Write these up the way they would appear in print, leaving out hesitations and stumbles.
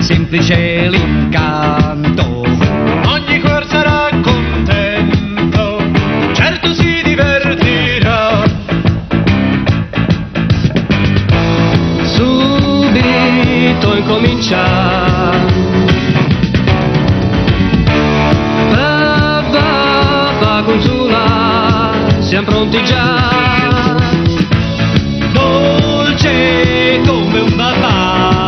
semplice l'incanto. Ogni cuor sarà contento, certo si divertirà. Subito incomincia. Va, va, va, consula, siamo pronti già. Dolce come un papà.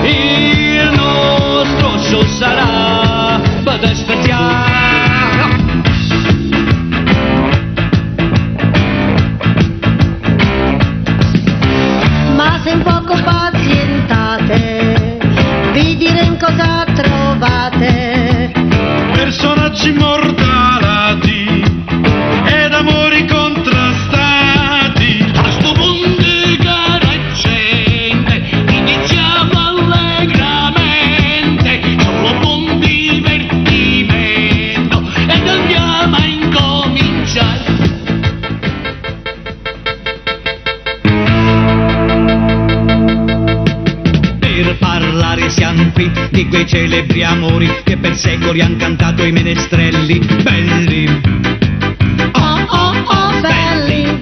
Il nostro show sarà per sferziare. Ma se un poco pazientate, vi direm cosa trovate. Personaggi immortalati ed amori contrastati. A sto punto cara gente, iniziamo allegramente, solo buon divertimento ed andiamo a incominciare. Per parlare siamo qui di quei celebri amori che per secoli han cantato i menestrelli belli. Oh oh oh belli!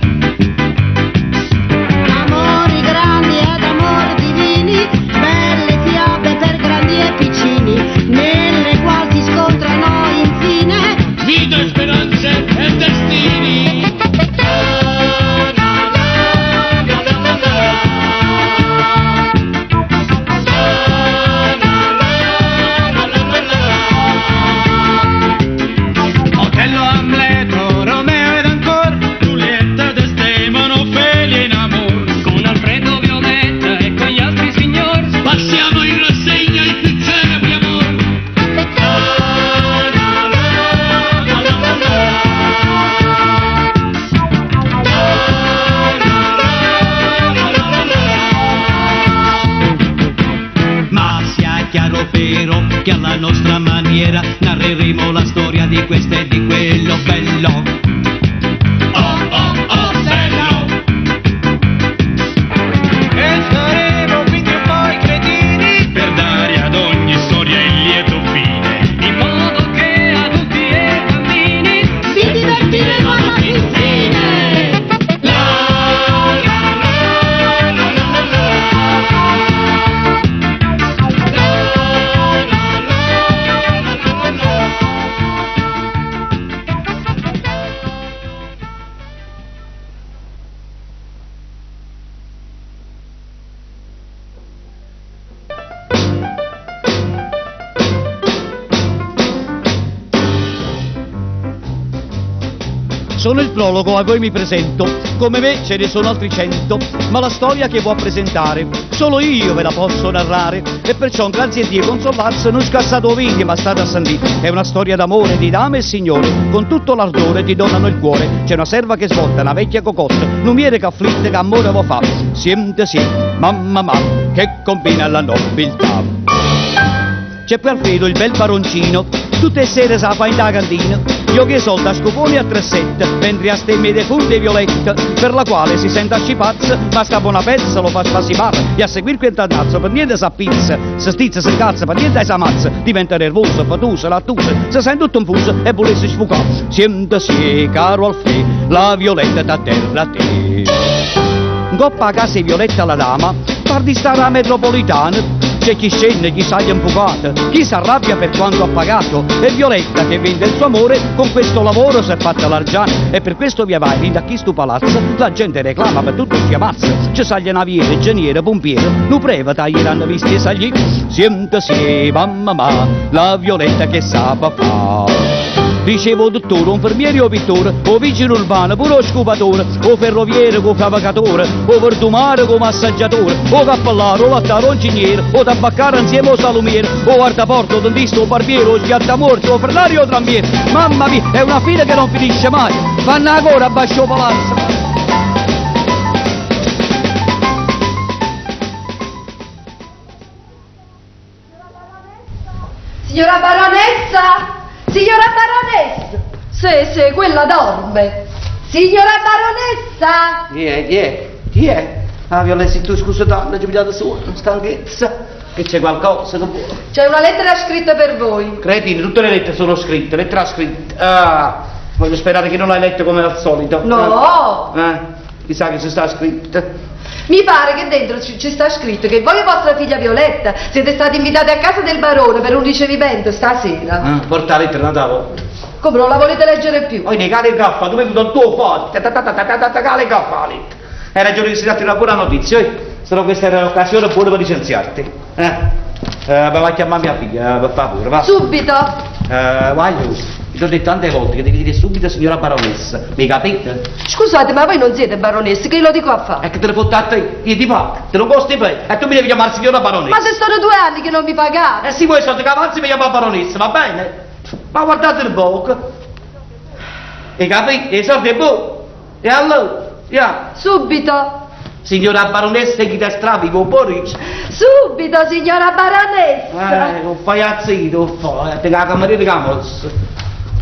Amori grandi ed amori divini, belle fiabe per grandi e piccini, nelle quali si scontrano infine Vita, speranze e destini. Otello, Amleto, Romeo ed ancora Giulietta, Desdemona, Ofelia in amor. Con Alfredo Violetta e con gli altri signor Passiamo in rassegna i più celebri amor. Ma sia chiaro però che alla nostra maniera narreremo la storia di questo e di quello bello. Oh oh oh bello. E saremo quindi un po' i cretini per dare ad ogni storia il lieto fine. In modo che adulti e bambini si divertiremo alla fin fine. La la la la la la la. La la la la la la. Sono il prologo, a voi mi presento. Come me ce ne sono altri 100, ma la storia che vo a presentare solo io ve la posso narrare. E perciò grazie a Dio consolarsi non scassato vini, ma state a sentire. È una storia d'amore di dame e signore, con tutto l'ardore ti donano il cuore. C'è una serva che svolta, una vecchia cocotta, lumiere che afflitte che amore vo fa. Siente sì, mamma mamma, che combina la nobiltà. C'è poi Alfredo, il bel baroncino, tutte le sere sa fa in da cantina. Io che solda a scoponi a 3-7, mentre a stemmi de funde violette, per la quale si sente scipazza, ma sta buona pezza lo fa spasimare, e a seguir quel per niente s'appizza, se stizza, se incazza, per niente s'ammazza, diventa nervoso, fatuso, lattuso, si sente tutto infuso e volesse sfugare. Siente sì, caro Alfredo, la violetta da terra a te. Ngoppa a casa di Violetta la dama, par di stare alla metropolitana. C'è chi scende, chi sale infuocato, chi s'arrabbia per quanto ha pagato. E Violetta che vende il suo amore, con questo lavoro si è fatta l'argiana. E per questo via vai, fin da chi sto palazzo, la gente reclama per tutto il chiamazzo. Ci saglie naviere, ingegnere, pompiere, nu preva taglieranno visti e sagli. Siente sì, mamma ma, la Violetta che sa fa. Dicevo dottore, un infermiere o pittore, o vigile urbano, pure o scupatore, o ferroviere con fabbricatore, o verdumare con massaggiatore, o cappellaro, o lattaro, o ingegnere, o tabaccaro insieme o salumiere, o guardaporto, o dentista, o barbiere, o schiattamorto, o ferrario o tramviere. Mamma mia, è una fila che non finisce mai. Fanno ancora a bascio palazzo. Signora baronessa! Signora baronessa! Sì, sì, quella dorme. Signora baronessa! Chi è? Chi è? Chi è? Ah, Violetta, se tu scusa tanto, ci pigliato suono, stanchezza. Che c'è qualcosa che vuoi? C'è una lettera scritta per voi. Cretino, tutte le lettere sono scritte, lettera scritta. Ah, voglio sperare che non l'hai letta come al solito. No. Eh, chissà che ci sta scritto. Mi pare che dentro ci, ci sta scritto che voi e vostra figlia Violetta siete stati invitati a casa del barone per un ricevimento stasera. Ah, porta la lettera un'altra volta. Come non la volete leggere più? Poi ne cade il caffè, tu venuto il tuo forte, ta ta ta ta ta ta ta cade il caffè la lettera. Hai ragione che si tratta di una buona notizia, eh? Se no questa era l'occasione buona per licenziarti. Eh? Eh, va a chiamare mia figlia, per favore, va. Subito. Eh, vai, ti ho detto tante volte che devi dire subito signora baronessa, mi capite? Scusate, ma voi non siete baronessa, che lo dico a fare? È che te le porto a te, io ti pago, te lo costi per, e tu mi devi chiamare signora baronessa. Ma se sono due anni che non mi pagate. Eh sì, voi soldi che avanzi mi chiama baronessa, va bene? Ma guardate il poco. E capite? E i soldi è buono. E allora, ya. Subito. Signora baronessa, chi ti stravico, porridge. Subito, signora baronessa. Eh, non fai azzito, fai, te la cameriera che mossa.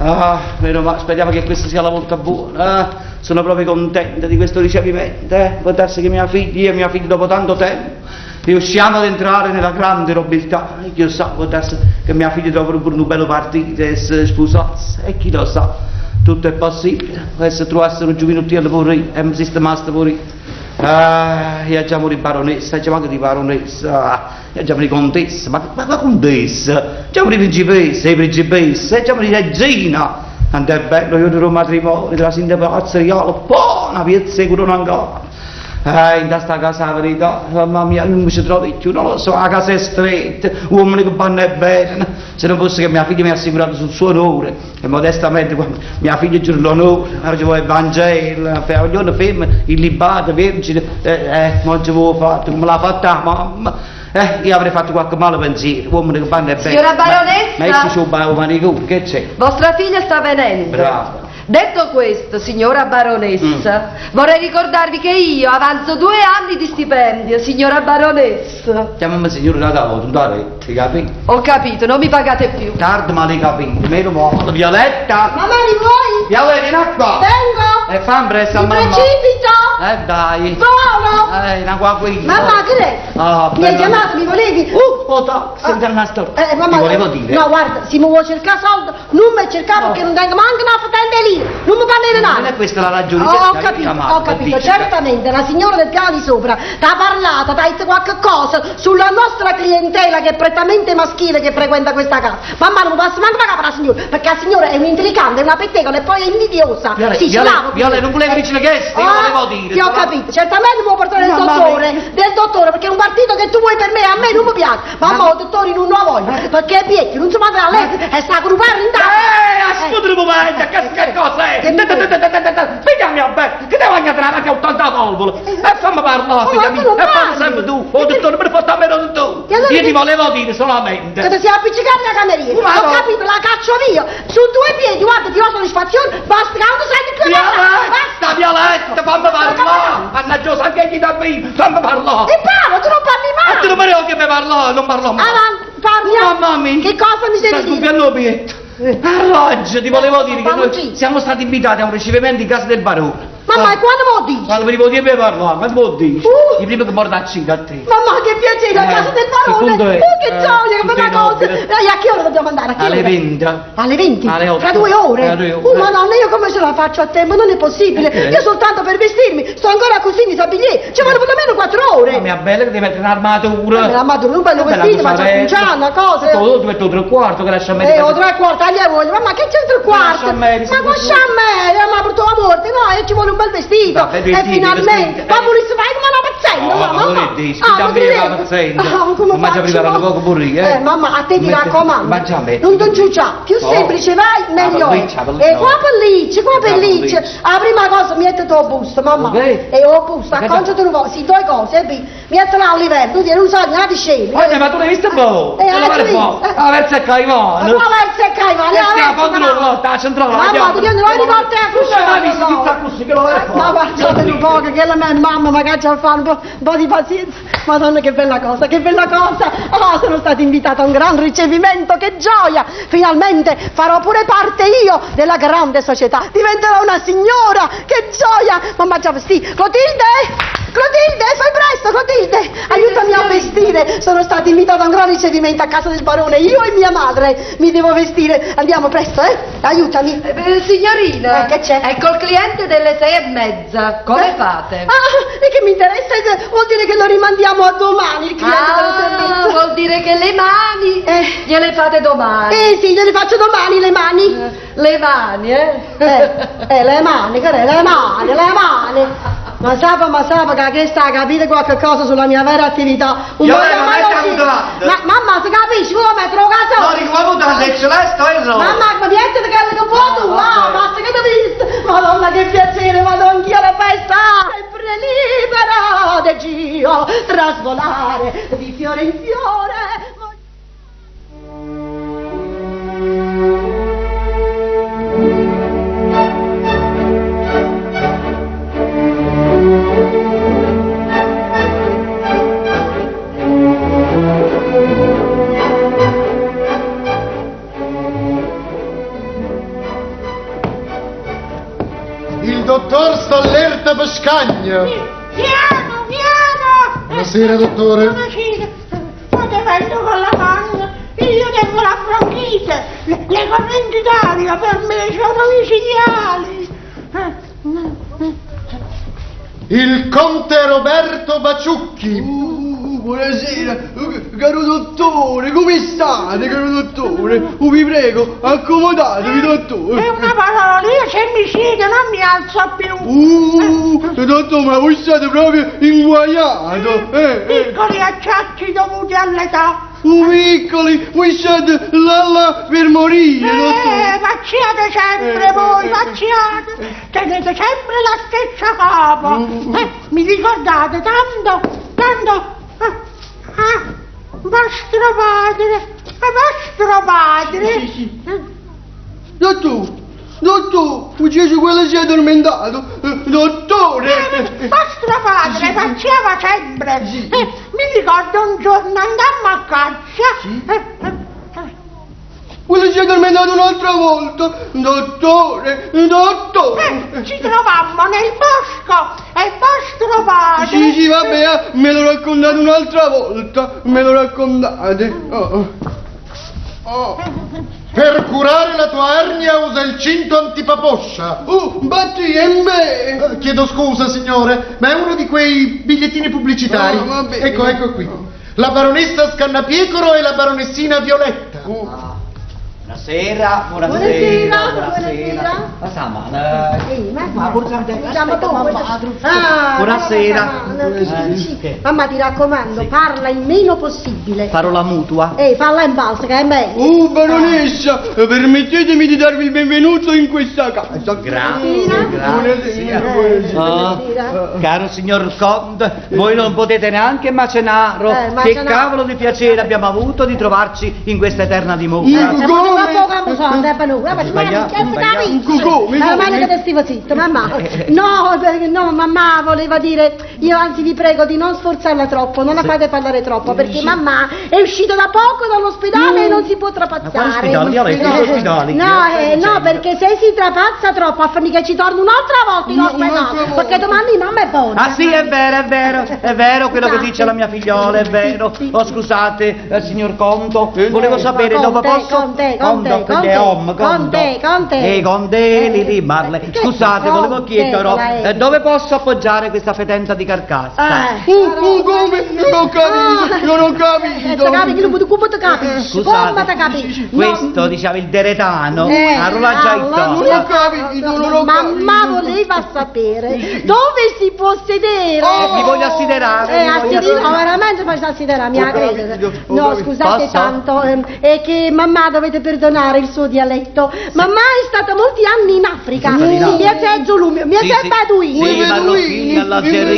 Ah, meno male, speriamo che questa sia la volta buona. Ah, sono proprio contenta di questo ricevimento, eh. Può darsi che mia figlia, io e mia figlia dopo tanto tempo riusciamo ad entrare nella grande nobiltà. E chi lo sa, può darsi che mia figlia trovi pure un bello partito e si sposasse. E chi lo sa, tutto è possibile. Può essere trovasse un giovinottiello pure io, e mi sistemasse pure io. Ah, io già di baronessa, già manco di baronessa, io già di contessa, ma, ma, ma contessa, già di principessa, e principessa, già di regina. Quanto è bello, io ero matrimonio, della sindaca Palazzo Reale, poi una piazza e corona ancora. Ah, in questa casa la verità, mamma mia, non mi ci trovo più, non lo so, la casa è stretta, uomini che vanno e bene. Se non fosse che mia figlia mi ha assicurato sul suo onore, e modestamente quando mia figlia giura l'onore, allora ci vuole il Vangelo, vogliono femmina, illibata, vergine, eh, eh, non ci avevo fatto, come l'ha fatta la mamma. Eh, io avrei fatto qualche male pensiero, uomini che vanno e bene. Signora baronessa? Ma, ma c'è un manicure, che c'è? Vostra figlia sta venendo. Brava. Detto questo, signora baronessa, vorrei ricordarvi che io avanzo due anni di stipendio, signora baronessa. Chiamami signore una volta, non da retta, capito? Ho capito, non mi pagate più. Tardi ma l'hai capito, meno male. Violetta! Mamma li vuoi? Violetta, vieni qua! Vengo! E fa presto a Mi mamma! precipito! Eh dai! Volo! Eh, una qua qui! Mamma, che è? Ah, Mi hai bella. chiamato, mi volevi? Oh, ta, senti una storia. Eh, mamma, Ti volevo dire. No, guarda, se mi vuoi cercare soldi, non mi cercare perché non tengo manco una fotente lira, non mi parli Non nada. è questa la ragione. Oh, cioè, ho ti capito, chiamato ho per capito. dirti. Certamente la signora del piano di sopra ti ha parlato, ti ha detto qualche cosa sulla nostra clientela che è prettamente maschile che frequenta questa casa. Mamma non posso manco pagare per la signora, perché la signora è un'intricante, è una pettegola e poi è invidiosa. Viola, sì, Viola, ce l'avo. Viola, non volevo dirci le cheste, io Ah, volevo dire. Ti ho capito, certamente mi vuoi portare del Mamma dottore, mia. del dottore, perché è un partito che tu vuoi per me, a me non mi piace. Mamma, il dottore non lo voglio, perché è vecchio, non si manda a letto e sta con un parlo in testa. Eh, ascolta un momento, che, che cos'è? Che mi Ta, ta, ta, ta, ta, ta, Figlia mia bella, che devo andare avanti a 80 valvole? E fammi parlare, Oh, figlia ma mia, tu non e parli parli. sempre tu. Oh, dottore, per portare meno tu. E allora Io che- ti volevo dire solamente. Che ti sei appiccicato alla cameriera. Ma Ho no. capito, la caccio via. Su due piedi, guarda, ti do soddisfazione, basta che non senti più Violetta, Basta. Violetta, fammi parlare! Mannaggia, anche chi da qui, fammi parlare! E parla, tu non parli mai. E tu non parli che mi parlo, non parlo mai! Avanti, parli. Mamma mia! Che cosa mi Sta stai dicendo? scoppiando il Allora, ti volevo dire che noi Parlo siamo stati invitati a un ricevimento in casa del barone. Mamma, Ah. e quando me lo dici? Quando venivo dire parlare, quando me lo dici? Uh. Il primo che morda a cina a te. Mamma, che piacere, a Eh, casa del che barone. punto è? Oh, che Eh, gioia, che tutte bella cosa. nobili. E a che ora dobbiamo andare? A che Alle ora? 20. Alle 20? Alle otto. Fra due ore? Fra due ore. Oh, madonna, io come ce la faccio a tempo? Non è possibile. Perché? Io soltanto per vestirmi, sto ancora così, mi s'abbigliè. Ci vogliono perlomeno quattro ore. Mamma mia bella che devi mettere un'armatura. Eh, l'armatura, un bello Una bella vestito, ma cosa c'è bella. un una cosa. Tu ti metto tre quarti che lascia me. Eh, o tre quarti, agli voglio, mamma che c'è tre quarti? Lascia me, Ma lascia me, ma per tua morte, no, io ci vuole un bel vestito. Vabbè, e vestiti, finalmente, vestiti, ma eh. volessi fare come una paziente, No, mamma. ma vorrei dire, Ah, scusa, ma me una paziente. Ah, ma come Ma mangia faccio? prima la poco pure io, eh. Eh, mamma, a te ti Mette- raccomando. mangia a me. Non ti giugiare, più No. semplice vai, meglio La è. pelliccia, la pelliccia, E no. qua pelliccia, qua La pelliccia. pelliccia. La prima cosa, metti il busto, mamma. Ok. E ho busto, Ok. acconciati un po', sì, due cose, e via. Mettila a livello, tu non sai neanche scemi. Guarda, ma tu l'hai visto boh? Eh, Non la pare l'hai boh. visto. La versa è Caivano. Ma qua verso è Caivano, E la stiamo verso quando no. non lotta, la centrale. Mamma, ti non rivolta a Tu non l'hai visto chi sta così, che lo vai a fare? Ma guardate un po' che la mia mamma magari ci fa un po', un po' di pazienza. Madonna che bella cosa, che bella cosa! Ah, sono stata invitata a un gran ricevimento, che gioia! Finalmente farò pure parte io della grande società. Diventerò una signora, che gioia! Mamma già vestì. Clotilde! Clotilde, fai presto! vestire. Sono stata invitata a un gran ricevimento a casa del barone, io e mia madre. Mi devo vestire. Andiamo presto, eh? Aiutami. Signorina, Che c'è? Ecco il cliente delle 6:30. Come Eh? fate? Ah, e che mi interessa? Vuol dire che lo rimandiamo a domani, il cliente delle sei e Ah, mezza. vuol dire che le mani Eh. gliele fate domani. Eh sì, gliele faccio domani le mani. Le mani, eh? Le mani, che è? Le mani, le mani. Ma sa, ma sa che questa ha capito qualche cosa sulla mia vera attività. Un Io po' non di metto mano- mutande. Ma mamma, si capisce come trovo casa? No, dico, ma mutande è celeste o è rosa? Mamma, ma niente di quello che vuoi tu, Ah, ah, basta che ti ho visto. Madonna, che piacere, vado anch'io alla festa. Sempre libera di Dio, trasvolare di fiore in fiore. Il dottor sta allerta per scagno. Piano, piano! Buonasera, dottore. Buonasera. Fate vento con la mano. Io tengo la bronchite. Le correnti d'aria per me sono micidiali. Il conte Roberto Baciucchi. Buonasera, caro dottore, come state, caro dottore? Vi prego, accomodatevi, dottore. È una parola, io se mi siedo non mi alzo più. Dottore, ma voi state proprio inguaiato. Piccoli acciacchi dovuti all'età. Piccoli, voi state là là per morire, dottore. Pazziate sempre voi, pazziate. Tenete sempre la stessa capo. Mi ricordate tanto, tanto. Vostro padre, vostro padre. Sì, sì. Dottore, dottore, Gesù, quello si è addormentato. Dottore. Vostro padre pazziava sempre. Sì. Mi ricordo un giorno andammo a caccia. Sì. Quello si è addormentato un'altra volta. Dottore, dottore. Ci trovammo nel bosco e vostro padre... Sì, sì, vabbè, me lo raccontate un'altra volta. Me lo raccontate. Oh. Oh. Per curare la tua ernia usa il cinto antipaposcia. Oh, batti e me. Chiedo scusa, signore, ma è uno di quei bigliettini pubblicitari. Oh, va bene. Ecco, ecco qui. La baronessa Scannapiecoro e la baronessina Violetta. Oh. Buonasera, buonasera. Buonasera, buonasera. Ma sa, ma... Ehi, ma Ma pur Diciamo tu, Ah, Buonasera. mamma, sì. Che? Mamma, ti raccomando, Sì. parla il meno possibile. Farò la mutua. Ehi, falla in balsa, che è meglio. Oh, baronessa, permettetemi di darvi il benvenuto in questa casa. Grazie, grazie. Buonasera, buonasera. Ah, Buonasera. caro signor Conte, voi non potete neanche macenaro. Eh, Che macenaro. cavolo di piacere abbiamo avuto di trovarci in questa eterna dimora. Come? Sbagliato, sbagliato. Come? Ma mano che te stivo zitto, mamma. No, no, mamma voleva dire, io anzi vi prego di non sforzarla troppo, non la fate parlare troppo, perché mamma è uscita da poco dall'ospedale e non si può trapazzare. Ma quale ospedale? Io avrei detto ospedale. No, no, perché se si trapazza troppo a finire che ci torna un'altra volta in No, ospedale, un'altra volta. perché domani mamma è buona. Ah sì, è vero, è vero, è vero quello che Esatto. dice la mia figliola, è vero. Sì, sì. Oh, scusate, signor Conto, Eh, volevo no. sapere Conte, dove posso... Conte, Conte, Conte, Conte, om, Conte, Conte. Conte, li, li, marle. Che Scusate, volevo Conte, chiedere, con la E. dove posso appoggiare questa fetenza di carcassa? Come? Non ho capito, non ho capito. Eh, capi, che non come te capisci? Scusate, Come te capisci? No. questo, diciamo, il deretano, allora già il allora, Non ho capito, non ho Mamma capito. voleva sapere dove si può sedere. Oh! Mi voglio assiderare. mi A voglio sedere, no, veramente faccio assiderare, mi Ho credere. capito, ho No, capito. scusate Posso? tanto, è che mamma dovete perdonare il suo dialetto. Mamma è stata molti anni in Africa. Sì, Sì, mia zia è Zulu, mia Sì, zia è sì. Beduino. Sì, Ui, marocchini, beduini, all'Algeria.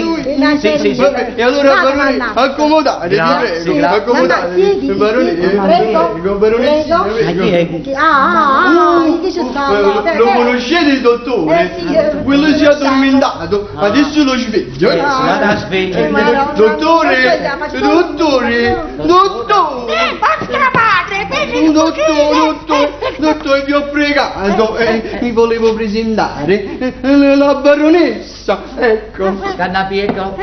i Sì, sì, sì. Vabbè, e allora Vada, barone, mamma. accomodatevi, Grazie, prego, grazie. accomodatevi. Mamma, siediti, Barone, siediti, prego, prego, baronessina, prego. Ma chi è? Ah, ah, ah, chi ci sta? Lo conoscete il dottore? Eh, sì, Quello si è addormentato, adesso lo sveglio. Eh, sì, vada a sveglio. Madonna. Dottore, dottore, dottore. Vostro padre, per il Dottore, fucile. dottore, dottore, vi ho pregato, mi volevo presentare la baronessa, ecco. Scannapiego,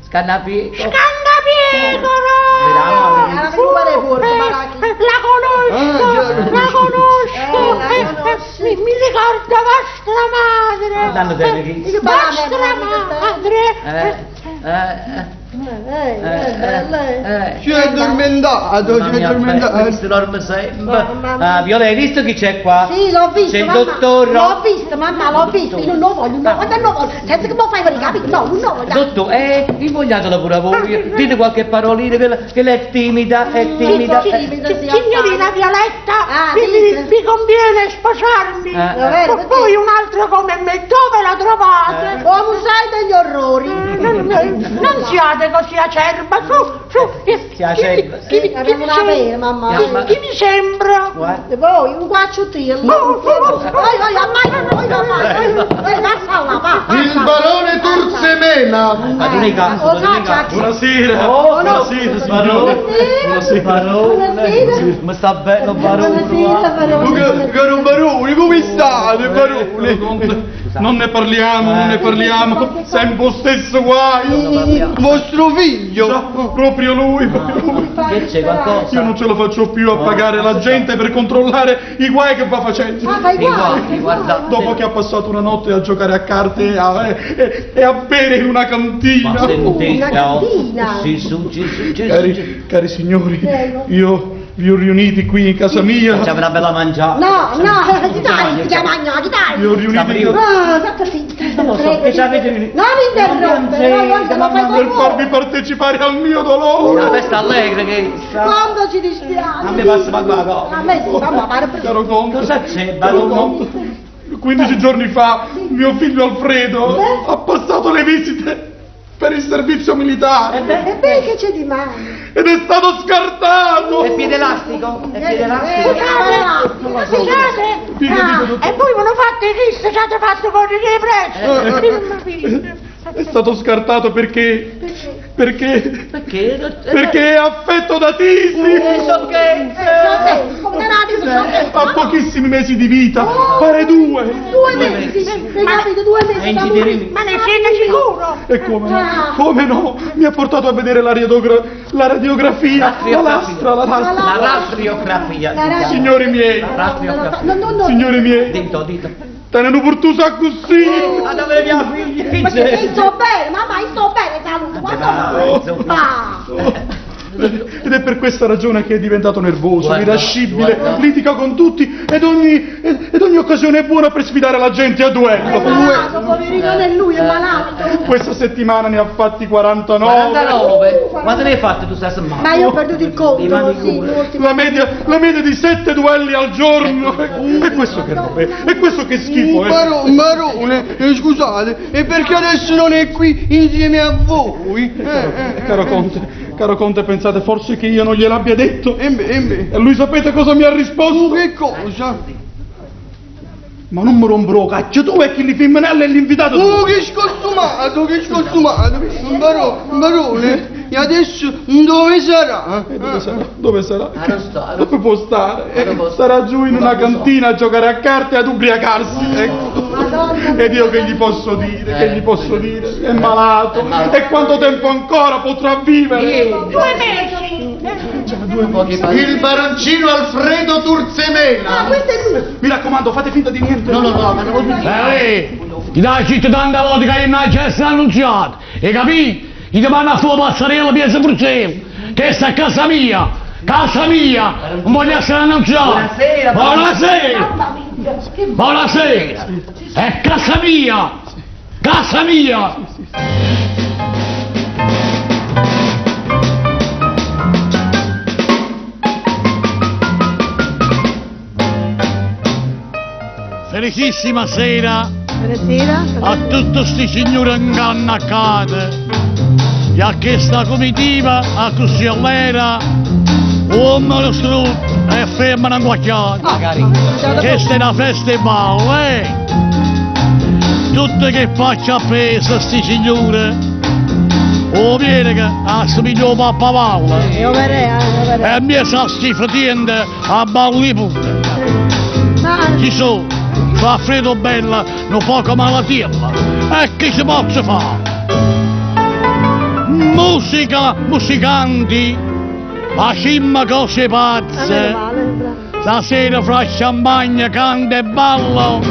scannapiego. Scannapiecoro! Eh, La conosco, la conosco. Mi, mi ricorda vostra madre. Danno te chi? Vostra madre. Eh, eh, Eh, eh, bella, eh. eh. Si è addormentato, Mamma si è mia, addormentato. questo dorme sempre. Mamma mia. Ah, Viola, hai visto chi c'è qua? Sì, l'ho visto, C'è il mamma. dottor. L'ho visto, mamma, l'ho visto. Io non lo voglio, no, non lo voglio. Senza che mi fai venire, capito? No, non lo voglio. Dottore, eh, invogliatela pure voi. Dite qualche parolina che, che lei è timida, è timida. Sì, eh. timida, sì, Signorina Violetta, Ah, vi, vi- dica. vi conviene sposarmi. Eh, Davvero, perché? Poi un altro come me, dove la trovate? Oh, un sai degli orrori. Non, non- non siate così acerba, su, su. Chi, Si acerba. chi, chi, chi, Abbiamo mi una sem- pena, mamma. chi- chi mi sembra? Guarda. E poi un guacciutillo. Oh, oh, oh. Vai, vai, ammai, vai, vai, vai, passa là, va, passa. Il barone Turzemena. Ma tu nei cazzo, Oh, tu nei no, cazzo. Buonasera, Oh, buonasera signore. Buonasera. Barone, Buonasera. mi sta bello barone. Buonasera, barone. Caro barone, come state, barone? Conte, Non ne parliamo, non ne parliamo, sempre lo stesso guaio. Vostro figlio. Già, proprio lui, proprio lui. Che c'è qualcosa? Io non ce la faccio più a pagare la gente per controllare i guai che va facendo. Ah, fai Mi guai. guardi, guarda. Dopo che ha passato una notte a giocare a carte e a, e- e a bere in una cantina. Ma sentite, Una oh. cantina. Sì, su, ci, su, ci, su, ci. Cari, cari signori, Prego. io vi ho riuniti qui in casa mia. Facciamo una bella mangiata. No, no, chi dai, ti chiama, chi Vi ho dai? riuniti in Ah, state zitta. Non lo so, Prego, che ci avete riunito? Non mi interrompere, no, guarda, ma fai per con farvi partecipare al mio dolore. Una festa allegra che... Quando ci dispiace. A me passa ma qua, A me sì, mamma, pare per... Caro conte, Cosa c'è, caro barone? conte, 15 giorni fa mio figlio Alfredo ha passato le visite per il servizio militare E perché c'è di male? ed è stato scartato. È piede elastico? È piede elastico? Eh, Scusate, Dica, dica, dottore. e voi me lo fate che ci avete fatto correre presto. È stato scartato perché perché Perché? perché è affetto da tisi. Eh, sciocchezze! Come era adesso, sciocchezza. Ha pochissimi mesi di vita, pare due. Due mesi, hai capito? Due mesi da morire. Ma ne siete sicuro? E come no? Come no? Mi ha portato a vedere la, radiogra- la radiografia, la lastra, la lastra. La rastriografia. La ra- Signori miei, La rastriografia. No, no, no. signori miei, Dito, dito. teneno purtuso così. Ah, dove mia figlia? Chi Ma che c'è? io sto bene, mamma, io sto bene, saluto. Ma, Quando insomma. Ma Ed è per questa ragione che è diventato nervoso, Guarda, irascibile, guarda. litiga con tutti ed ogni, ed ogni occasione è buona per sfidare la gente a è duello. malato, poverino, non è lui, è malato. Questa settimana ne ha fatti 49. 49. Quante ne hai fatte tu stasera? Ma io ho perduto il I conto, mani sì, cure. l'ultimo. La media di 7 duelli al giorno. E questo che roba è? E questo che schifo è? Barone, scusate, e perché adesso non è qui insieme a voi? Caro conte, caro conte, pensate forse che io non gliel'abbia detto? E beh, e beh. E lui sapete cosa mi ha risposto? Che cosa? Ma non mi romperò, cacchio, tu è chi li femminelle e l'invitato tu. Oh, che scostumato, che scostumato! Barone, e adesso dove sarà? E dove sarà? Dove sarà? Ah, non sto, non Dove può stare? Ah, non può Sarà giù in Non una lo so. cantina a giocare a carte e ad ubriacarsi, ecco. Madonna Ed io che gli posso dire? Che Eh. gli posso dire? È malato. È malato. E quanto tempo ancora potrà vivere? Due mesi. Il baroncino Alfredo Turzemena. Ah, questo è lui. Mi raccomando, fate finta di niente. No, no, no, ma non Eh, ti dai città tante volte che non c'è essere annunciato, e capì? Ti manda a sua passerella Piazza Bruxelles, che sta a casa mia, casa mia, non voglio essere annunciato. Buonasera, Buonasera, buonasera, è casa mia, casa mia. Felicissima sera Buonasera. a tutti sti signori ingannaccati e a questa comitiva a così all'era uomo strutto e femmina inguacchiata Magari. questa è una festa e ballo eh tutte che faccia appesa sti signori o viene che assomiglia a pappavallo È overea, è overea. e mi sa sti fratiende a balli pure Ma ci sono fa freddo bella un poco malattia e che si possa fare musica musicanti Facimmo cose Ah, pazze. meno male, bravo. Stasera fra champagne, canto e ballo.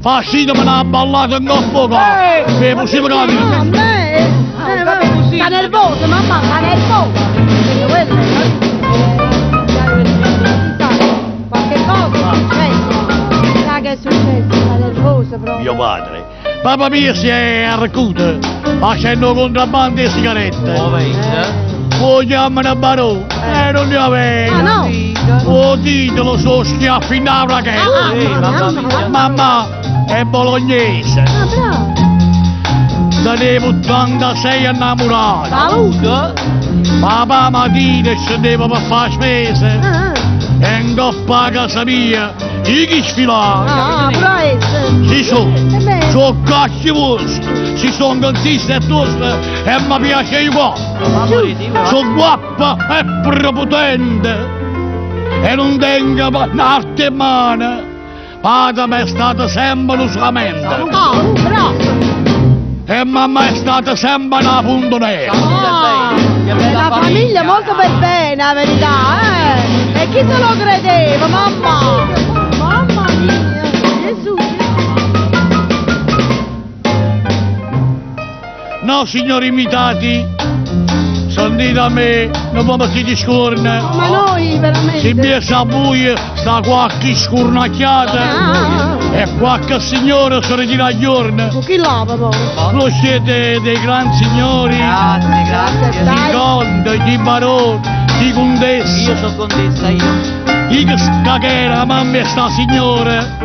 Facitemi una ballata in coppa qua. Eh, E possiamo capire. No, a me? vabbè, così. Sta nervosa, mamma, sta nervosa. Perché quello è, capito? Qualche cosa è successo. Sa che è successo, sta nervosa proprio. Mio padre. Papà mio si è arricchito facendo contrabbando di sigarette. Poverino. Lo chiamano barone e non ne aveva. Ah, no? O titolo sono schiaffi in aura che. Ah, Sì, mamma, mamma mia. Mamma è bolognese. Ah, bravo. Tenevo 86 innamorato. Saluto. Papà mattina scendeva per fare spese. Ah, E in coppa a casa mia, io chi sfilava. ah, ah, pure Si sono, Eh beh. sono cacci vostri, si sono consiste e toste e mi piace igual. Sono guappa e prepotente e non tengo un'arte in mano. Padre mi è stato sempre un solamente Ah, bravo. e mamma è stata sempre una punta nera. Ah, Che bella la famiglia molto per bene, la verità, eh. E chi se lo credeva, mamma? Mamma mia, Gesù. No, signori invitati, sentite a me, non vi mettete scorne. Ma noi veramente. Se mi sa buio sta qualche scurnacchiata Ah, e qualche signore si ritira a giorno. ah. Chi là, papà? Lo siete dei gran signori, Grazie, grazie. di conte, di baroni, di contessa. Io sono contessa, io. Io che scachera, mamma e sta signora,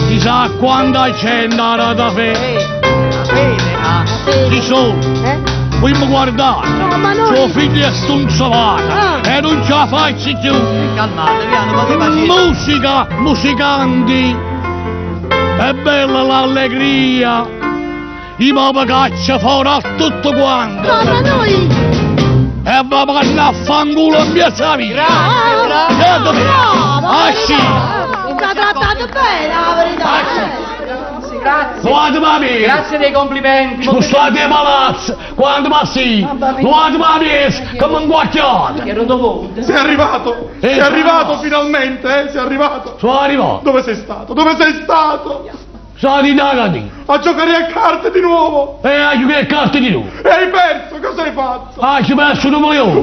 chissà quanta gente era da fe. Va bene, ah. Ci sono, Eh? voi mi guardate, No, ma noi- suo figlio è stunzolata Ah. e non ce la faccio più. Calmatevi, hanno poche pazienza. Musica, musicanti, è bella l'allegria, i papà caccia fuori a tutto quanto No, ma noi. e va a a fanculo in piazza mia. Ah, bravo. Eh, dove- bravo, Ah, sì. Mi ha trattato bene, la verità. Ah, sì. eh. Grazie. Guarda mia. Grazie dei complimenti. Spostate i palazzi, quando passi, Mamma mia. guarda mia, come un guacchiato. Che rotoponte. Sei arrivato! Eh, Sei arrivato finalmente, eh? Sei arrivato! Sono arrivato, Dove sei stato? Dove sei stato? sono di Nagani A giocare a carte di nuovo! e a giocare a carte di nuovo. E hai perso! Cosa hai fatto? Ah, ci perso un milione.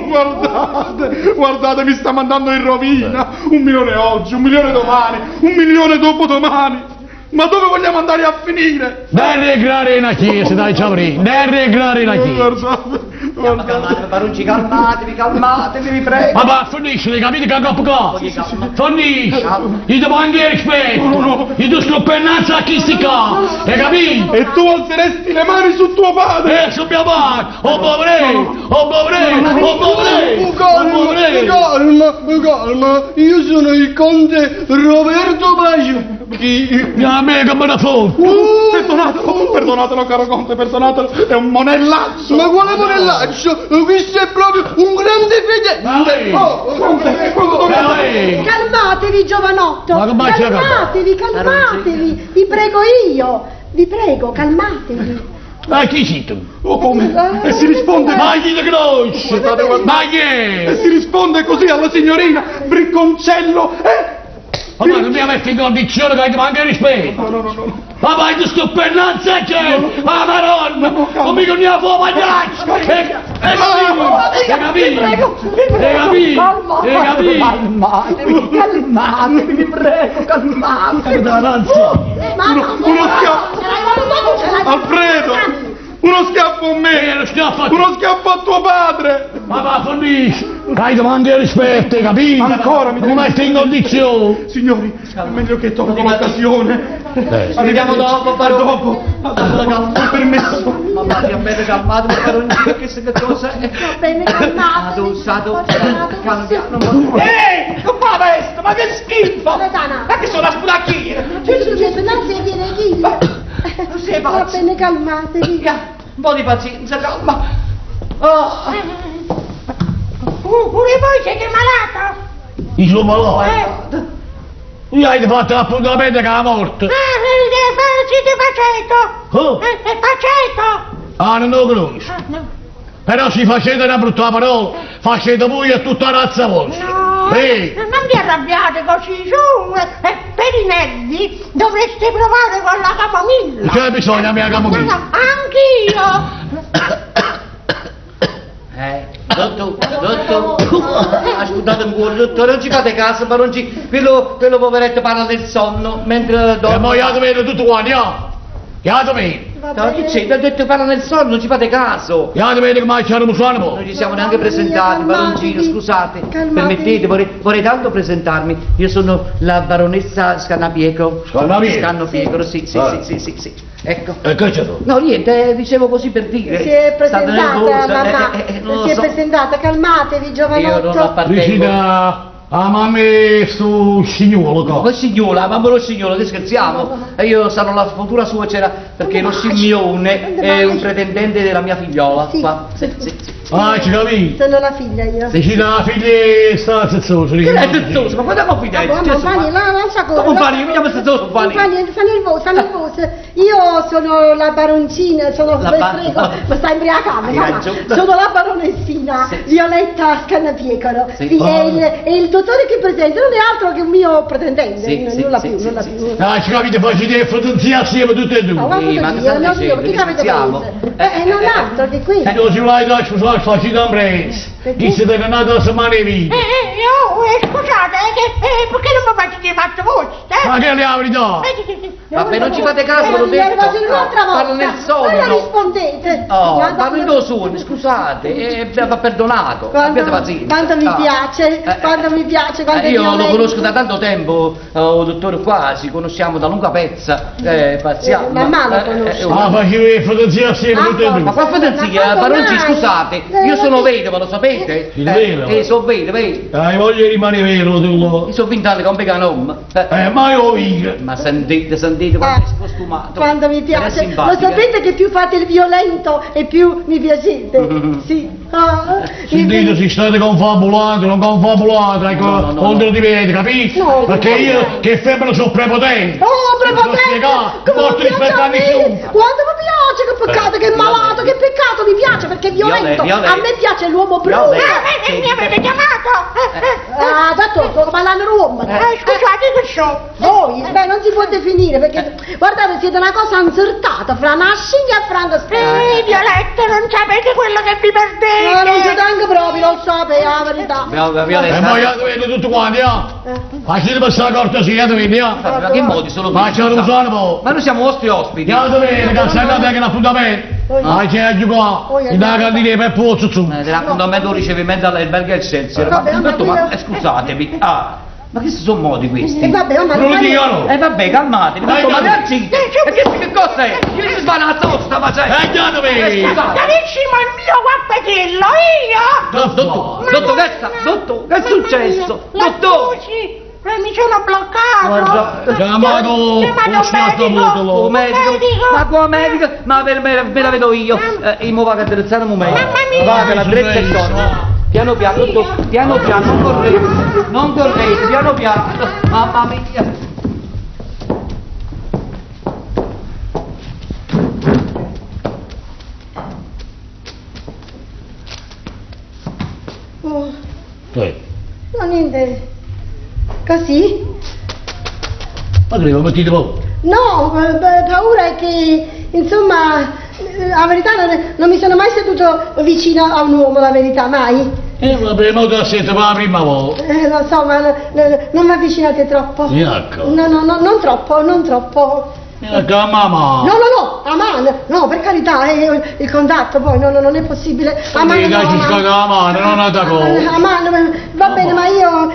Guardate, guardate, mi sta mandando in rovina. 1 milione oggi, 1 milione domani, 1 milione dopodomani. Ma dove vogliamo andare a finire? Non regrare una chiesa, dai Ciavrì, non regrare una chiesa. Guardate, guardate. Calmatevi, Baronci, calmatevi, calmatevi, vi prego. Ma finisce, capite che coppa qua? Finisce! Io ti mando il rispetto! Io ti sto pennando a chi si ca! Hai capito? E tu alzeresti le mani su tuo padre? Eh, su mia madre! Oh poverello! Oh poverello! Oh poverello! Oh Calma, poverello! calma, calma, io sono il conte Roberto Baciocchi. Mia amica me ne fotte! Perdonatelo, perdonatelo caro conte, perdonatelo, è un monellaccio. Ma quale monellaccio? Questo è proprio un grande Dai. fedele! Oh, Conte, quando dovete... Ehi! Calmatevi, giovanotto. Ma come c'è la Calmatevi, calmatevi. Vi prego io. Vi prego, calmatevi. Ma chi sei tu? Oh come? E si risponde... Ma chi ti conosce? Guardate, guardate. Ma chi E è? si risponde così alla signorina Bricconcello, eh? Ma non mi metti in condizione che ti manca il rispetto! No, no, no, no. Ma vai ti sto pennando a c'è! Ma madonna! Non mi con la fuoco pagliaccio! E e capito? E capito? E capito? E capito? Calmatevi, calmatevi, vi prego, calmatevi. Mamma, Uno schiaffo. Ce l'hai voluto tu, ce l'hai Alfredo! Uno schiaffo a me! Lo schiaffo a te. Uno schiaffo a tuo padre! Ma va, fornisci! Dai, ti manca il rispetto, hai capito? Ancora mi Non mi devi- metti in condizione! Signori, è meglio che tolgo l'occasione. Eh. Ci vediamo dopo, barone. Dopo, a dopo, permesso. Mamma mia, bene, calmatevi, baroncino, che se che cosa è? Va bene, calmatevi. Adu, sadu, Fortunato, piano piano. Ehi, non fa questo, ma che schifo! Loredana. Ma che sono la sputacchiera? Tu ti viene chi? Non sei Va pazzo. bene, calmatevi. Un po' di pazienza, calma. Oh. Pure voi siete malato? Io sono malato! Io hai fatto l'appuntamento con la morte! Ah, siete faceto! Oh. È faceto! Ah, non lo conosco! Ah, no. Però si facete una brutta parola, facete voi e tutta la razza vostra. No, Ehi! non vi arrabbiate così, su, eh, per i nervi dovreste provare con la camomilla. C'è bisogno, mia camomilla. No, no, anch'io. Eh, dottor, dottor, ascoltate un po', dottore, non ci fate caso, ma non ci... Quello, quello poveretto parla del sonno mentre E dorme. mo io vedo tutto quanto, io. Io vedo. No, che c'è? Ho detto parla nel sonno, non ci fate caso. Io vedo come c'era un suono. Non ci siamo neanche presentati, baroncino, scusate. Calmatevi. Permettete, vorrei, vorrei tanto presentarmi. Io sono la baronessa Scannapiecro. Scannapiecro? Scannapiecro, sì, sì, Ah. sì, sì, sì, sì. Ecco. E che c'è tu? No, niente, eh, dicevo così per dire. Si è State presentata, nervosa, mamma, eh, non lo si è so. presentata, calmatevi Io non giovanotto. appartengo. Vicina a mamma su signolo Ma qua. signora, mamma lo signore, che scherziamo? E io sarò la futura suocera perché lo scimmione è un pretendente della mia figliola. Sì. Qua. Sì, sì, sì. Ah, ci capì? Sono la figlia io. Vicina la figlia sta zezzosa. Che è zezzoso? Ma quando confidenza? Ah, ma Fanny, la, lascia correre. Come Fanny, mi chiamo zezzoso, Fanny. Fanny, sta nervosa, sta nervosa. Io sono la baroncina, sono La la ba- prego, ma stai imbriacando, Hai mamma. ragione. Sono la baronessina Sì. Violetta Scannapiecoro. Sì. Sì, e, il, e il dottore che presenta non è altro che un mio pretendente, Sì, n- sì, nulla sì, più, sì, nulla sì, più. Ah, ci capite, facete il fratello assieme tutte e No, due. ma Sì, ma cosa che dire? state No, dicendo? che Che avete scherziamo? preso? Non altro che questo. Non si vuole dare scusate, facete un prezzo. Perché? Chi siete nata la settimana di vita. Oh, scusate, perché non mi facete fatto voi? Eh? Ma che è la verità? Sì, sì, sì. Vabbè, non ci fate caso, l'ho detto. Un'altra volta. Parlo nel sonno. Ora rispondete. Oh, Guarda- parlo in sogno, scusate, va perdonato. Quando, Abbiate pazienza. quando mi Ah. piace, quando mi piace, quando è Io lo violento. conosco da tanto tempo, oh, dottore qua, ci conosciamo da lunga pezza, paziamo. Mamma lo conosce. Ah, facevi il fratello assieme Ah, tutte e Ma due. qua fratello, Ma quando Baronci, mai? scusate, Eh, io sono ma che- vedova, lo sapete? Sì, vedova. Sono vedova, eh. Hai voglia di rimanere vero tu. Io sono vent'anni che non bevo nome. Eh, ma io vinco. Ma sentite, sentite quanto è scostumato. Quando mi Però è piace, lo simpatica. sapete che più fate il violento e più mi piacete. Sì. Ah, mi- Sentite, si state confabulando, non confabulate, ecco, No, no, no, contro no. di me, capito? No, Perché no. io, che femmina, sono prepotente. Oh, Non so prepotente! spiegare, Come non mi rispetto piace a a me! nessuno. Quanto mi piace, che peccato, che malato, che peccato, mi piace perché è violento. Violè, violè. A me piace l'uomo brutto. Violè. Mi avete chiamato? Ah, da ma l'hanno l'uomo. Scusate che so. Voi, beh, non si può definire perché, guardate, siete una cosa insertata fra una scimmia e fra una Eh, Violetta, non sapete quello che vi perdete. No, non ci tengo proprio, lo so, per la verità. Violetta. E poi io vedo tutti quanti, eh. Facete passare la cortesia, vedi, eh. Ma che modi sono Ma questi? c'è un suono, Ma noi siamo vostri ospiti. Io vedo che sei andato anche l'appuntamento. Ah, c'è a giocare. In una cantina per pozzo, su. Dell'appuntamento ricevimento all'albergo Excelsior. Vabbè, Ma, ma dottor, ma quello- scusatemi. Ah, ma che sono modi questi? E vabbè, oh, ma Non lo dicono. Eh vabbè, calmatevi, Dai, dottor, ma dai. ragazzi, e che cosa è? Io mi sbanazzo, sta facendo. Eh, dove? Scusate. Carissimo, il mio guappetiello, io! Dottor, dottor, che sta? Dottor, che è successo? La Dottor! scusi, mi sono bloccato. Guarda, Chiamato Chiamato un certo medico. mutolo. Oh, medico, Medico. ma qua medico, ma per me, me la vedo io. Io mo vado a attrezzare un momento. Mamma mia. Vado alla attrezza e torno. Piano piano, dottor, piano piano, non correte, non correte, piano piano. Mamma mia. Oh, Sì. no, niente. Così? Ma che devo mettete voi? No, beh, paura è che, insomma, la verità non mi sono mai seduto vicino a un uomo, la verità, mai. Vabbè, ma te la sento per la prima volta. Lo so, ma non mi avvicinate troppo. Ecco. No, no, no, non troppo, non troppo. Ecco, mamma. No, no, no, a mano, no, per carità, il contatto poi, no, no, non è possibile. A mano, Sì, no, dai, a ci mano. scoda la mano, non è da cosa. A mano, va bene, ma io,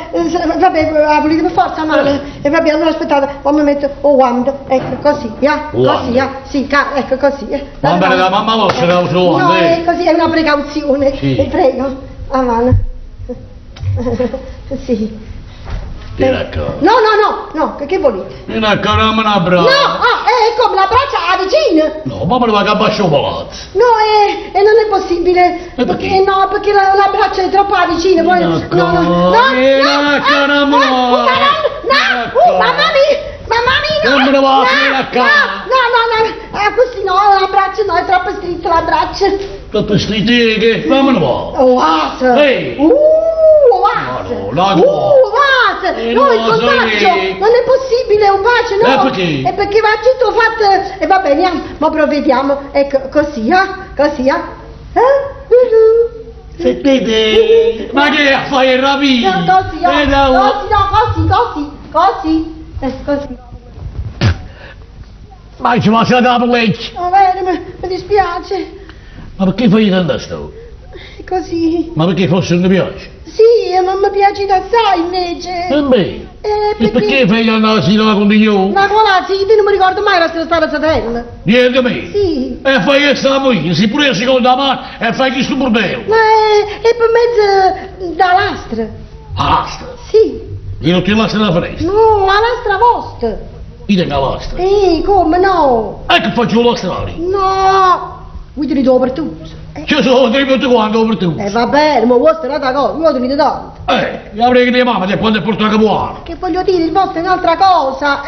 vabbè, la volete per forza a mano. E vabbè, allora aspettate, poi mi metto o guanto, ecco, così, ya, così, ya, sì, ecco, così. Va bene, la mamma vostra la uso No, guanto, è così, è una precauzione, Sì. prego, a mano. Sì. Vieni a casa. No, no, no, no, che volete? Vieni a casa, dammi un abbraccio. No, ah, come l'abbraccia a vicina. No, ma me lo vado a baciare un palazzo. No, e non è possibile. E perché? No, perché l'abbraccio è troppo vicino. Poi, No, no, no, no, vieni no, a ah, casa, ah, amore. no, no, Vieni a mamma mia. Mamma mia! Non me ne va a no, finire a casa. No, no, no, no, così no, l'abbraccio no, è troppo stretto l'abbraccio. Troppo stretto che? Fammene va. Oh, vas! Ehi! Vas! Ma no, la no. Vas! No, il No, contagio! sorry. Non è possibile, un bacio, no! Perché? È perché va tutto fatto... E va bene, andiamo, ma provvediamo. Ecco, così, eh? Così, eh? Eh? Sentite, ma che fai il rapino? No, così, eh? No. Così, no, così, così, così. Così. Ma ci va da pelleccia. Va bene, mi dispiace. Ma perché fai tanta storia? Così. Ma perché forse non ti piace? Sì, ma mi piace assai invece. E beh, Eh, e perché fai andare a con io? Ma quella sì, io non mi ricordo mai la stessa satella. Niente me. Sì. E fai che stiamo io, si pure seconda mano e fai questo bordello. Ma è per mezzo da lastra. A lastra? Sì. Io non ti lascio la finestra. No, la lastra vostra. Io tengo la lastra. Come no? Ecco faccio la strada. No. Voi tenete per tutti. Ci sono tre tutti quanti per tutti. Va bene, ma vostra è un'altra cosa, voi tenete tanto. Io avrei che mia mamma da quando è portata buona. Che voglio dire, il vostro è un'altra cosa,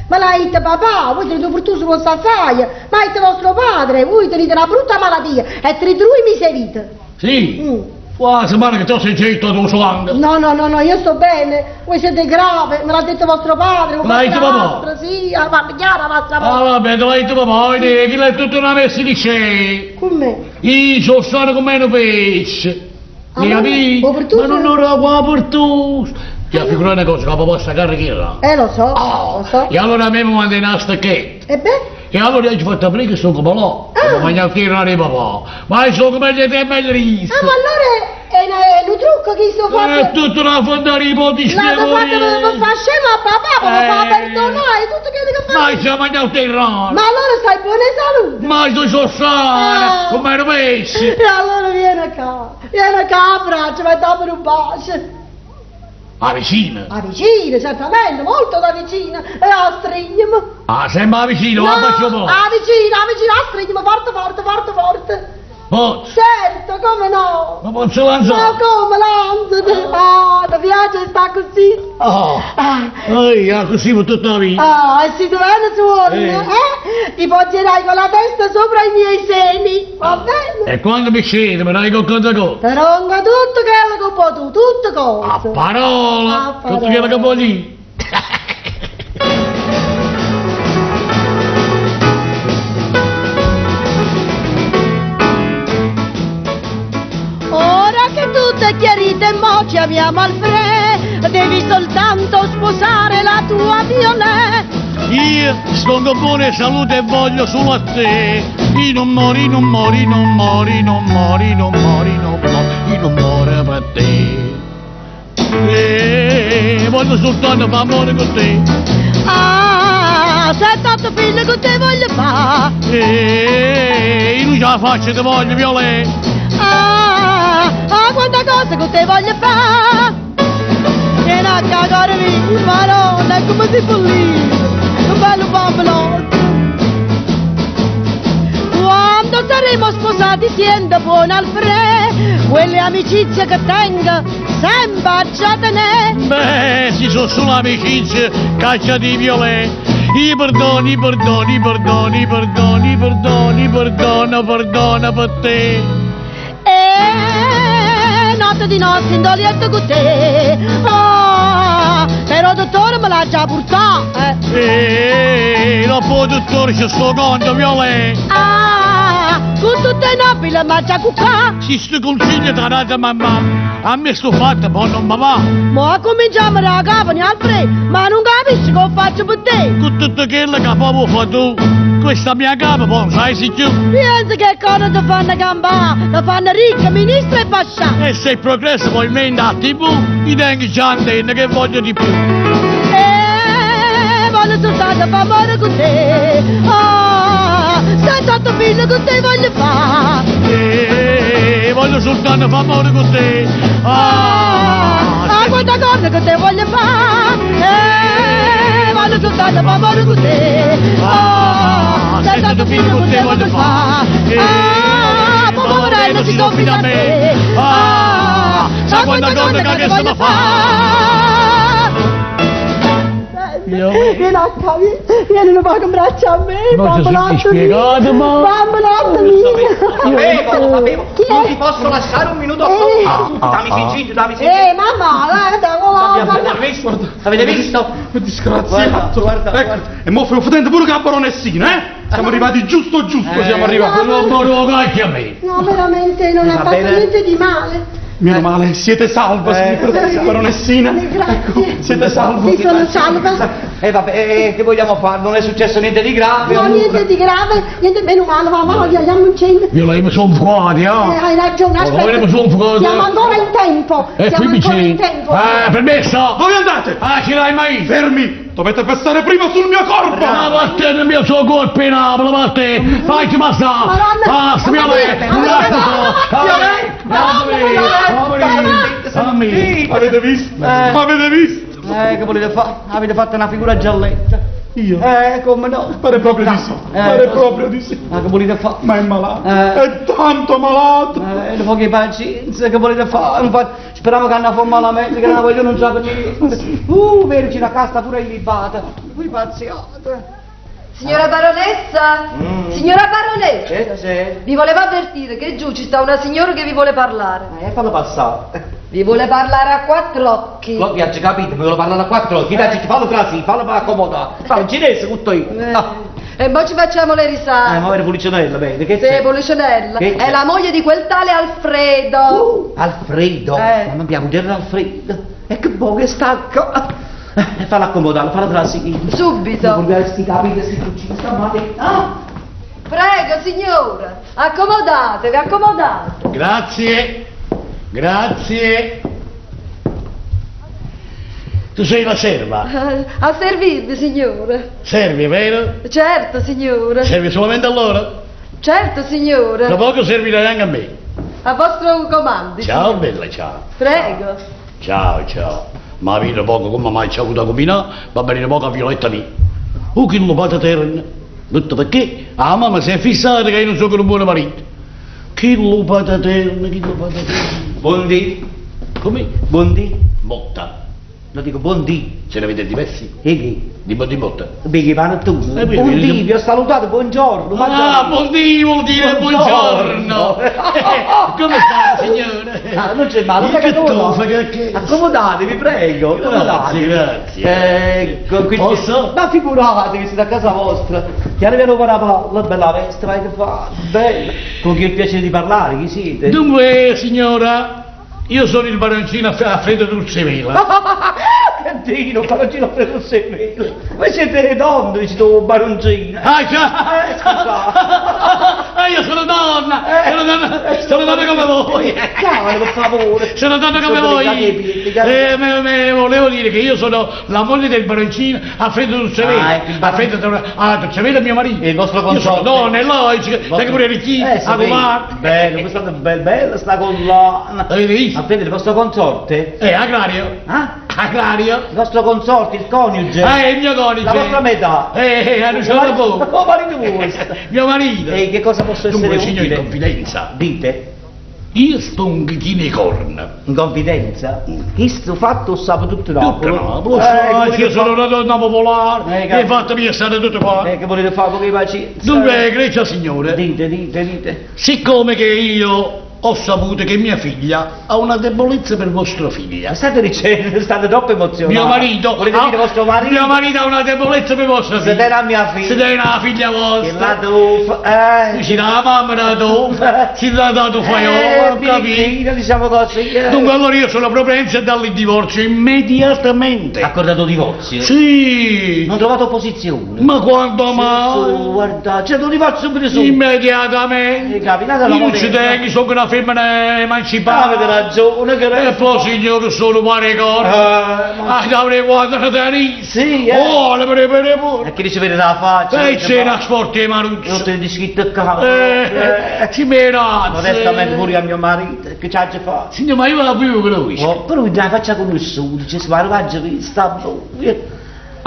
Ma l'ha detto papà, voi tenete per tutti lo assai, ma ha detto vostro padre, voi tenete una brutta malattia e 32 mesi di vita. Sì? Qua settimana che ti ho sentito tu suonando. No, no, no, no, io sto bene, voi siete grave, me l'ha detto vostro padre, L'ha detto vostra papà? lastra, sì, parla chiara la vostra Ah vabbè, te l'ha detto papà, che l'è tutta una messa di c'è. Come? Io sono stato come un pesce. Mi Ah, capisci? ma per tu Ma non ero qua per tu. Ti figura una cosa, che papà sta carichina. Lo so, lo so. E allora a me mi manda una stacchetta. E beh? E allora io ci ho fatto aprire che sono come là. Come mangiare il tiro di papà. Ma io sono come gli te meglio Ah, ma allora è un trucco che sto fatto. È tutta una fonda di poti L'hanno fatto per far scemo a papà, per far perdonare, tutto quello che fa. Ma io ci mangiato il terrone. Ma allora stai buona salute. Ma io sono sana, Ah. come ero messo. E allora vieni qua, vieni qua, abbraccio, ma dammi un bacio. A vicina. A vicina, certamente, molto da vicina. E a stringermi. Ah, sembra a vicino, No, a bacio po'. a vicina, a vicina, a stringermi forte, forte, forte, forte. Forte. Certo, come no? Ma posso lanciare? Ma come lanzate? Ah, ti piace sta così? Oh. Ah. Ehi, così per tutta la vita. Ah, e se tu vieni suono, eh? Ti poggerai con la testa sopra i miei seni, va bene? E quando mi scende, mi dai qualcosa cosa? Te ronga tutto quello che puoi tu, tutto cosa. A parola, A tutto quello che vuoi dire. Ora che tutto è chiarito e mo ci abbiamo al fre, devi soltanto sposare la tua Violet. Io sto con buona salute e voglio solo a te. Io non mori, non mori, non mori, non mori, non mori, non mori, io non muoro per te. E voglio soltanto fare amore con te. Ah, se tanto figlio che te voglio fare. E io non ce la faccio, ti voglio, Violet. Ah, ah, quanta cosa che te voglio fare. Vieni a cagare mio, madonna, come si pulito, un bello bambolotto. Quando saremo sposati, siendo buona al fre, quelle amicizie che tengo, sempre già tenere. Beh, si sono solo amicizie, caccia di Violet. I perdoni, perdoni, perdoni, perdoni, perdoni, perdona, perdona per te. E notte di notte in dolietto con te. Ah, però dottore me l'ha già portata. E dopo dottore c'è sto conto, Violet. Ah, con tutte le nobili ma già cucca. Se sto consiglio ti ha dato mamma, a me sto fatto poi non mi va. Ma cominciamo da capo, ne Alfred, ma non capisci che faccio per te. Con tutto quello che poi vuoi fare tu, questa mia capa poi non sai se più. Pensa che cosa ti fanno campare, ti fanno ricca, ministro e pascià. E se il progresso poi menda a TV, mi tengo già antenna che voglio di più. E voglio soltanto fare amore con te. Ah, senza tuo figlio con te voglio fare. E voglio soltanto fare amore con te. Ah, Ah, quanta cosa che te voglio fare. E voglio soltanto fare amore con te. Ah, senza tuo figlio con te voglio fare. Ah, ma poverello si confida a me. Ah, sa quanta cosa che te voglio fare. Vieni a qua, vieni, vieni un poco in braccio a me, Ma ci siete bambolotto mio. spiegato, ma- Bambolotto mio. Lo sapevo, lo sapevo. Chi Non è? ti posso lasciare un minuto Eh. solo. Dammi Gigi, dammi Gigi. Mamma, guarda, guarda, Avete visto? Avete visto? Disgraziato. Guarda, guarda, ecco. guarda. E mo fai fotente pure che la baronessina, eh? Siamo arrivati giusto giusto, siamo arrivati. Non volevo cacchio a me. No, veramente non ha Va fatto bene. niente di male. Meno male, siete salva, signora baronessina. Grazie. Ecco, siete salva. Sì, sono salva. E vabbè, che vogliamo fare? Non è successo niente di grave. No, niente di grave, niente meno male, va, va, andiamo in centro. Io lei mi sono fuori, Eh, ah. hai ragione, Ma aspetta. come sono fuori? Siamo ancora in tempo. E Siamo qui ancora mi in tempo. Ah, permesso? Dove andate? Ah, ce l'hai mai? Fermi! Dovete passare prima sul mio corpo! Ma vattene, il mio suo colpo in Napoli, vattene! Facci passare! Madonna! Basta, mia Madonna! Madonna! Avete visto? Avete visto? Che volete fare? Avete fatto una figura gialletta. Io? Come no? Pare proprio di sì. Eh, Pare proprio di sì. Ma che volete fare? Ma è malato. Eh. È tanto malato. Un po' di pazienza, che volete fare? Infatti, speriamo che hanno forma malamente, che non voglio non sa niente. Verci la casta pure illibata. Voi pazziate. Signora baronessa? Signora baronessa? Che c'è? Vi volevo avvertire che giù ci sta una signora che vi vuole parlare. Fallo passare. Vi vuole parlare a quattro occhi. Lo vi capito, mi volevo parlare a quattro occhi, dai, fallo trasì, fallo accomodare. Fallo cinese tutto io. Eh, Ah. E poi ci facciamo le risate. Ma era Pulicinella, vedi, che Sì, c'è? Pulicinella. Che c'è? È la moglie di quel tale Alfredo. Alfredo? Eh. Ma abbiamo già Alfredo. E che buono che stacco. Fallo accomodare, fallo trasì. Subito. Voglio sti capi, sti cucini, sta male. Ah! Prego, signora. Accomodatevi, accomodate. Grazie, grazie. Tu sei la serva. A servirvi, signore. Servi, vero? Certo, signore. Servi solamente a loro? Certo, signore. Tra poco servirai anche a me. A vostro comando. Ciao signore. bella, ciao. Prego. Ciao, ciao. Ma viene poco come mai c'è avuto a combinare, va bene poco a Violetta mia. Oh, che lo pataterna. Tutto perché? Ah, mamma si è fissata che io non sono un buon marito. Che lo pataterna, che lo pataterna. Buondì. Come? Buondì. Botta. Lo dico buondì. Se ne avete diversi? E che? Di, di botta. Beh, che vanno tu. Eh, beh, Buondì, vieni- vi ho salutato, buongiorno. Ah, buondì vuol dire buongiorno. Buongiorno. Come sta, signore? Ah, non c'è male, Che che tuffa, che, che... Accomodatevi, prego. Grazie, accomodatevi. grazie. Ecco, qui Posso? Ma figuratevi, siete a casa vostra. Ti arrivano per la palla, bella veste, vai che fa, bella. Con chi ho il piacere di parlare, chi siete? Dunque, signora, io sono il baroncino Alfredo Dulcevela. Che dino, baroncino Alfredo Semelo. Voi siete donne, siete un baroncino. Ah, già! Eh, scusa. Ah, io sono donna! Sono donna, sono donna come voi! Chiamalo, per favore. Sono donna come Sono voi! delicati i piedi, delicati. Me, volevo dire che io sono la moglie del baroncino Alfredo Dulcevela. Ah, ecco, il baron- Alfredo ah, Dulcevela è mio marito. E il vostro Io sono consorte. donna, è logico, sai che pure ricchino, Eh, sì, a comare. Bello, questa è bella, bella sta collana. Avete visto? Alfredo, il vostro consorte? Agrario. Ah? Agrario. Il vostro consorte, il coniuge? Ah, è il mio coniuge. La vostra metà? Hanno ce poco. Oh, marito vostro. Mio marito. E che cosa posso essere Dunque, signore, in utile? confidenza. Dite, Io sto un chino corna. in confidenza, questo fatto sa tutto Tutto Napoli. Napoli, Eh, sai, che volete io sono fare? una donna popolare, Eh, che hai fatto mia strada tutto qua. Eh, che volete fare? Poche pazienza. Dunque, egregia signore, Dite, dite, dite. siccome che io ho saputo che mia figlia ha una debolezza per vostra figlia. Ma state dicendo, state troppo emozionati. Mio marito, Volete ha- dire vostro marito? Mio marito ha una debolezza per vostra Se figlia. era mia figlia. Se era la figlia Che vostra. la tu eh. Si dà la mamma da tu, si dà da tu fai Eh, ho capito. Pirino, diciamo così. eh. Dunque allora io sono propenso a darle il divorzio immediatamente. Accordato divorzio? Sì. Non trovate opposizione? Ma quando Su, mai? guarda, c'è un divorzio subito su. Immediatamente. Eh, capita, la Io non ci moderna. tengo, sono una femmina emancipata. Avete ragione, che E poi signore sono pare corpo. Eh, ma- Ah, avrei quattro tenisi. Sì, eh. Oh, le pre pre pure. E chi dice vedere la faccia? E c'è una sporca di Non Maruzzo. te ne scritto cavolo. Ci me Modestamente pure a mio marito, che c'ha già fatto. Signor, ma io la più conosco. Oh, però la faccia conosciuta, dice, ma la faccia sta buia.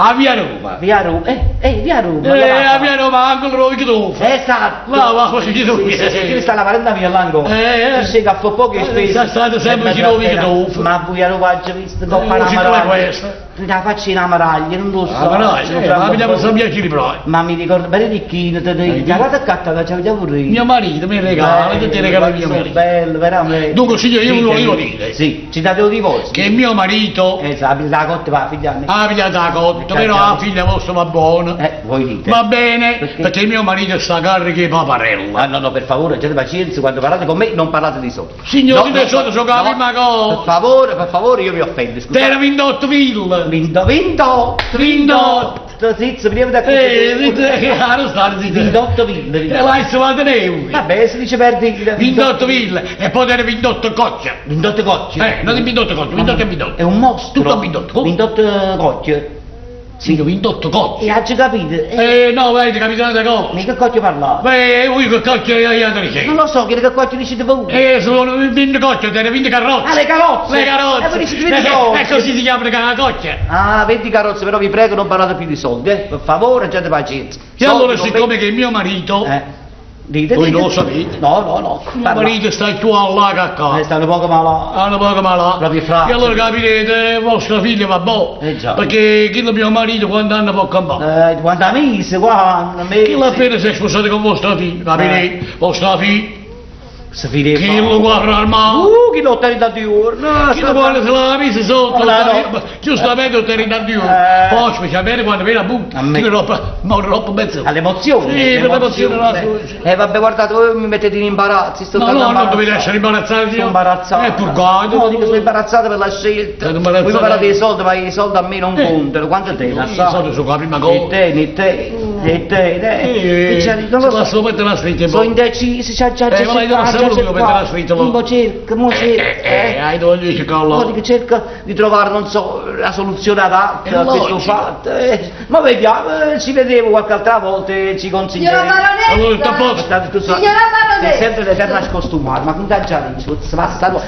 A via Roma. Via Roma, eh, eh, via Roma. Eh, a via Roma, angolo do Vichitufo. Esatto. Va, va, va, Sì, sì, sì, sì, sta la parenta mia là ancora. Eh, eh. Dice che fa poche spese. Sta stato sempre vicino al Vichitufo. Ma voi a Roma già visto, dopo Eh, la ci vuole maraglia. questo. La faccia in amaraglia, non lo so. Ah, ma no, Sono eh, ma vediamo bravo. se mi piace però. Ma mi ricordo, bene ricchino, te Eh, te guarda accatta, c'è già vorrei. Mio marito mi regala, tutti i regali mio marito. Bello, veramente. Dunque, signore, io ve lo volevo Ditemi. dire. Sì, ci date un divorzio. Che mio marito Esatto, la cotta va, figlia mia. ha pigliato la cotta, però la figlia vostra va buona. Eh, voi dite. Va bene, Perché? perché mio marito sta carica di paparella. Ah, no, no, per favore, abbiate pazienza, quando parlate con me non parlate di soldi. Signori, No, di no, soldi sono la no. prima cosa. Per favore, per favore, io mi offendo, scusate. T'era 28 ville. Vinto, vinto, 28. Zizzo, prima da Eh, zitto, che non sta zitto. 28 ville. E l'hai trovato ne Vabbè, si dice per dire. 28 ville e poi era 28 coccia. 28 cocce. Eh, non di 28 cocce, 28 e 28. È un mostro. Tutto 28. 28 cocce. Sì, 28 cocce. E ha già capito. Eh, Eh, no, vedi, capitano da cosa. mica cocce parlate. Beh, voi che coccia io io Non lo so, che che cocce dicete voi. Eh, sono 20 cocce, te ne 20 carrozze. Ah, le carrozze. Le carrozze. Eh, voi dicete 20 cocce. E così si chiamano la coccia. Ah, 20 carrozze, però vi prego non parlate più di soldi, eh. Per favore, abbiate pazienza. E allora, Soldi non siccome che mio marito, Eh. Dite, voi dite. non lo sapete, No, no, no. mio Parla. marito sta più a là che a qua. Eh, stanno poco malato. Ah, un poco malato. Proprio fragile. E allora capirete, vostra figlia va buona. Eh, già. Perché chi mio marito quando anno può campare? Eh, quanta mese, quando mese. Chi l'appena si è sposato con vostra figlia, capirete? Eh. Vostra figlia, Si fide chi lo guarda al mare? Chi lo tiene di giorno? Chi lo vuole se la mise sotto, Oh, no, no. giustamente lo tiene da Dio. Eh. Poi specialmente quando viene a butta, A me. chi rompe, ma rompe mezzo. All'emozione. Sì, per l'emozione la Eh vabbè, guardate, voi mi mettete in imbarazzo, sto No, tanto no, non imbarazzato. dovete essere imbarazzato. Sono imbarazzato. È purgato. No, dico sono imbarazzato per la scelta. Sono imbarazzato. Voi mi parlate dei soldi, ma i soldi a me non Eh. contano. Quanto te ne I soldi sono la prima cosa. E te, e te, e te, e te. Eh, Cioè, non lo se la so. so mettere la scritta in Sono bocca. indeciso, c'è già, Eh, già, ma lei non sa proprio mettere la scritta là. Un po' cerca, mo cerca. Eh, eh, hai dovuto cercare No, là. dico, cerca di trovare, non so, la soluzione adatta È a questo logico. fatto. Eh, ma vediamo, eh, ci vedremo qualche altra volta e ci consiglieremo. Signora baronessa! Allora, tutto a posto. Guardate, tu Signora baronessa! Sei sempre l'eterna scostumata, ma con già dici,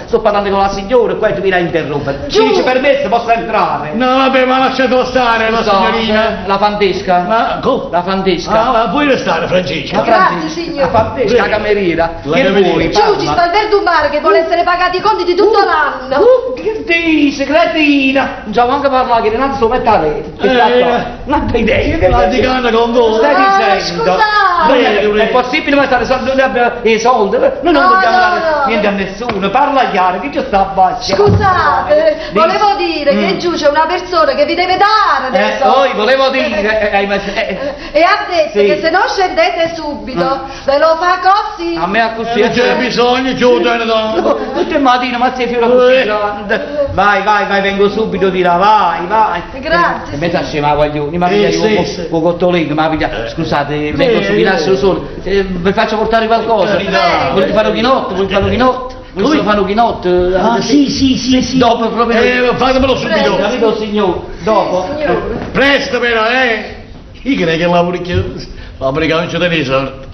sto parlando con la signora, qua tu mi la interrompere. Ci Giù. dice permesso, posso entrare? No, vabbè, ma lasciatelo stare la Scusa, signorina. La fantesca? Ma, come? La fantesca? Ah, ma puoi restare, Francesca. La Grazie, Francesca, signore. La fantesca, la cameriera. La che cameriera. vuoi? Giù ci Parla. sta il verdumare che vuole essere pagati i conti di tutto l'anno. Che dici, cretina? Non ci avevo anche parlato, che non so mettere. Eh, Un'altra idea. Che La dicana con voi. Stai Ah, dicendo? scusate. Non è, è possibile mettere soldi, noi abbiamo i soldi, noi non No, dobbiamo no, dare no. niente a nessuno, parla chiaro, chi ci sta a baciare? Scusate, Dici. volevo dire che giù c'è una persona che vi deve dare dei Eh, soldi. poi volevo dire, eh, eh, E ha detto Sì. che se non scendete subito, ve lo fa così. a me è così. Non c'è bisogno, giù, te ne do. Tutte le mattine, ma sei fiora così Eh. grande. Vai, vai, vai, vengo subito di là, vai, vai. Grazie, E mezza scema, guaglioni, ma Eh, piglia sì, io sì. con cottolino, ma piglia. Scusate, vengo Eh, subito, eh. lascio solo. Eh, vi faccio portare qualcosa? Carità. Volete fare un chinotto? Volete fare un chinotto? Volete fare un chinotto? Ah, sì, sì, sì, sì. Dopo proprio. Eh, fatemelo subito. Capito signore? Dopo. Sì, signore. Presto però, eh. Io credo che lavori l'americano ci tiene i soldi.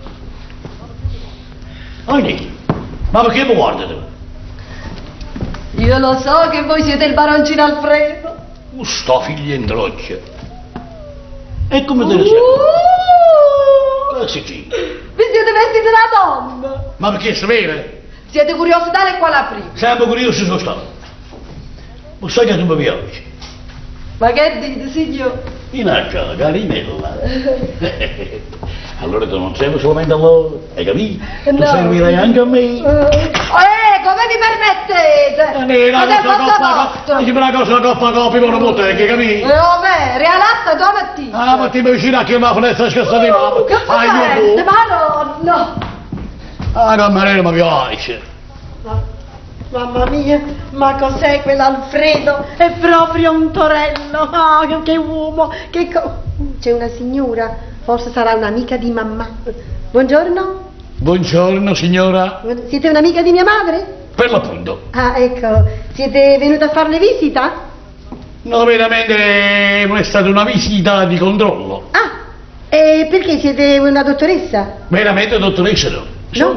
Oh, niente. Ma perché mi guardi tu? Io lo so che voi siete il baroncino Alfredo. Oh, sto figlio in droccia. E come te ne sei? Sì, sì. Vi siete vestiti da donna. Ma perché si vede? Siete curiosi tale e quale prima. Sempre curioso sono stato. Ma sai che tu mi piaci? Ma che dite, signore? Minaccia, carinella. allora tu non servi solamente a loro, hai capito? Tu No. servirai anche a me. Eh, come vi permettete? Eh, Cos'è il una vostro cosa, posto? dici una cosa, coppa, coppa, non butta, che capito? Eh, oh, beh, realata domattina. Ah, ma ti vicino a chiamare la finestra scassata di mamma. Che Ah, io fate? Ma no, no. Ah, cameriera mi piace. Mamma mia, ma cos'è quell'Alfredo? È proprio un torello. Ah, che uomo, che co... C'è una signora, forse sarà un'amica di mamma. Buongiorno, Buongiorno signora. siete un'amica di mia madre? Per l'appunto. Ah, ecco, siete venuta a farle visita? No, veramente non è stata una visita di controllo. Ah, e perché siete una dottoressa? Veramente, dottoressa, no. Sono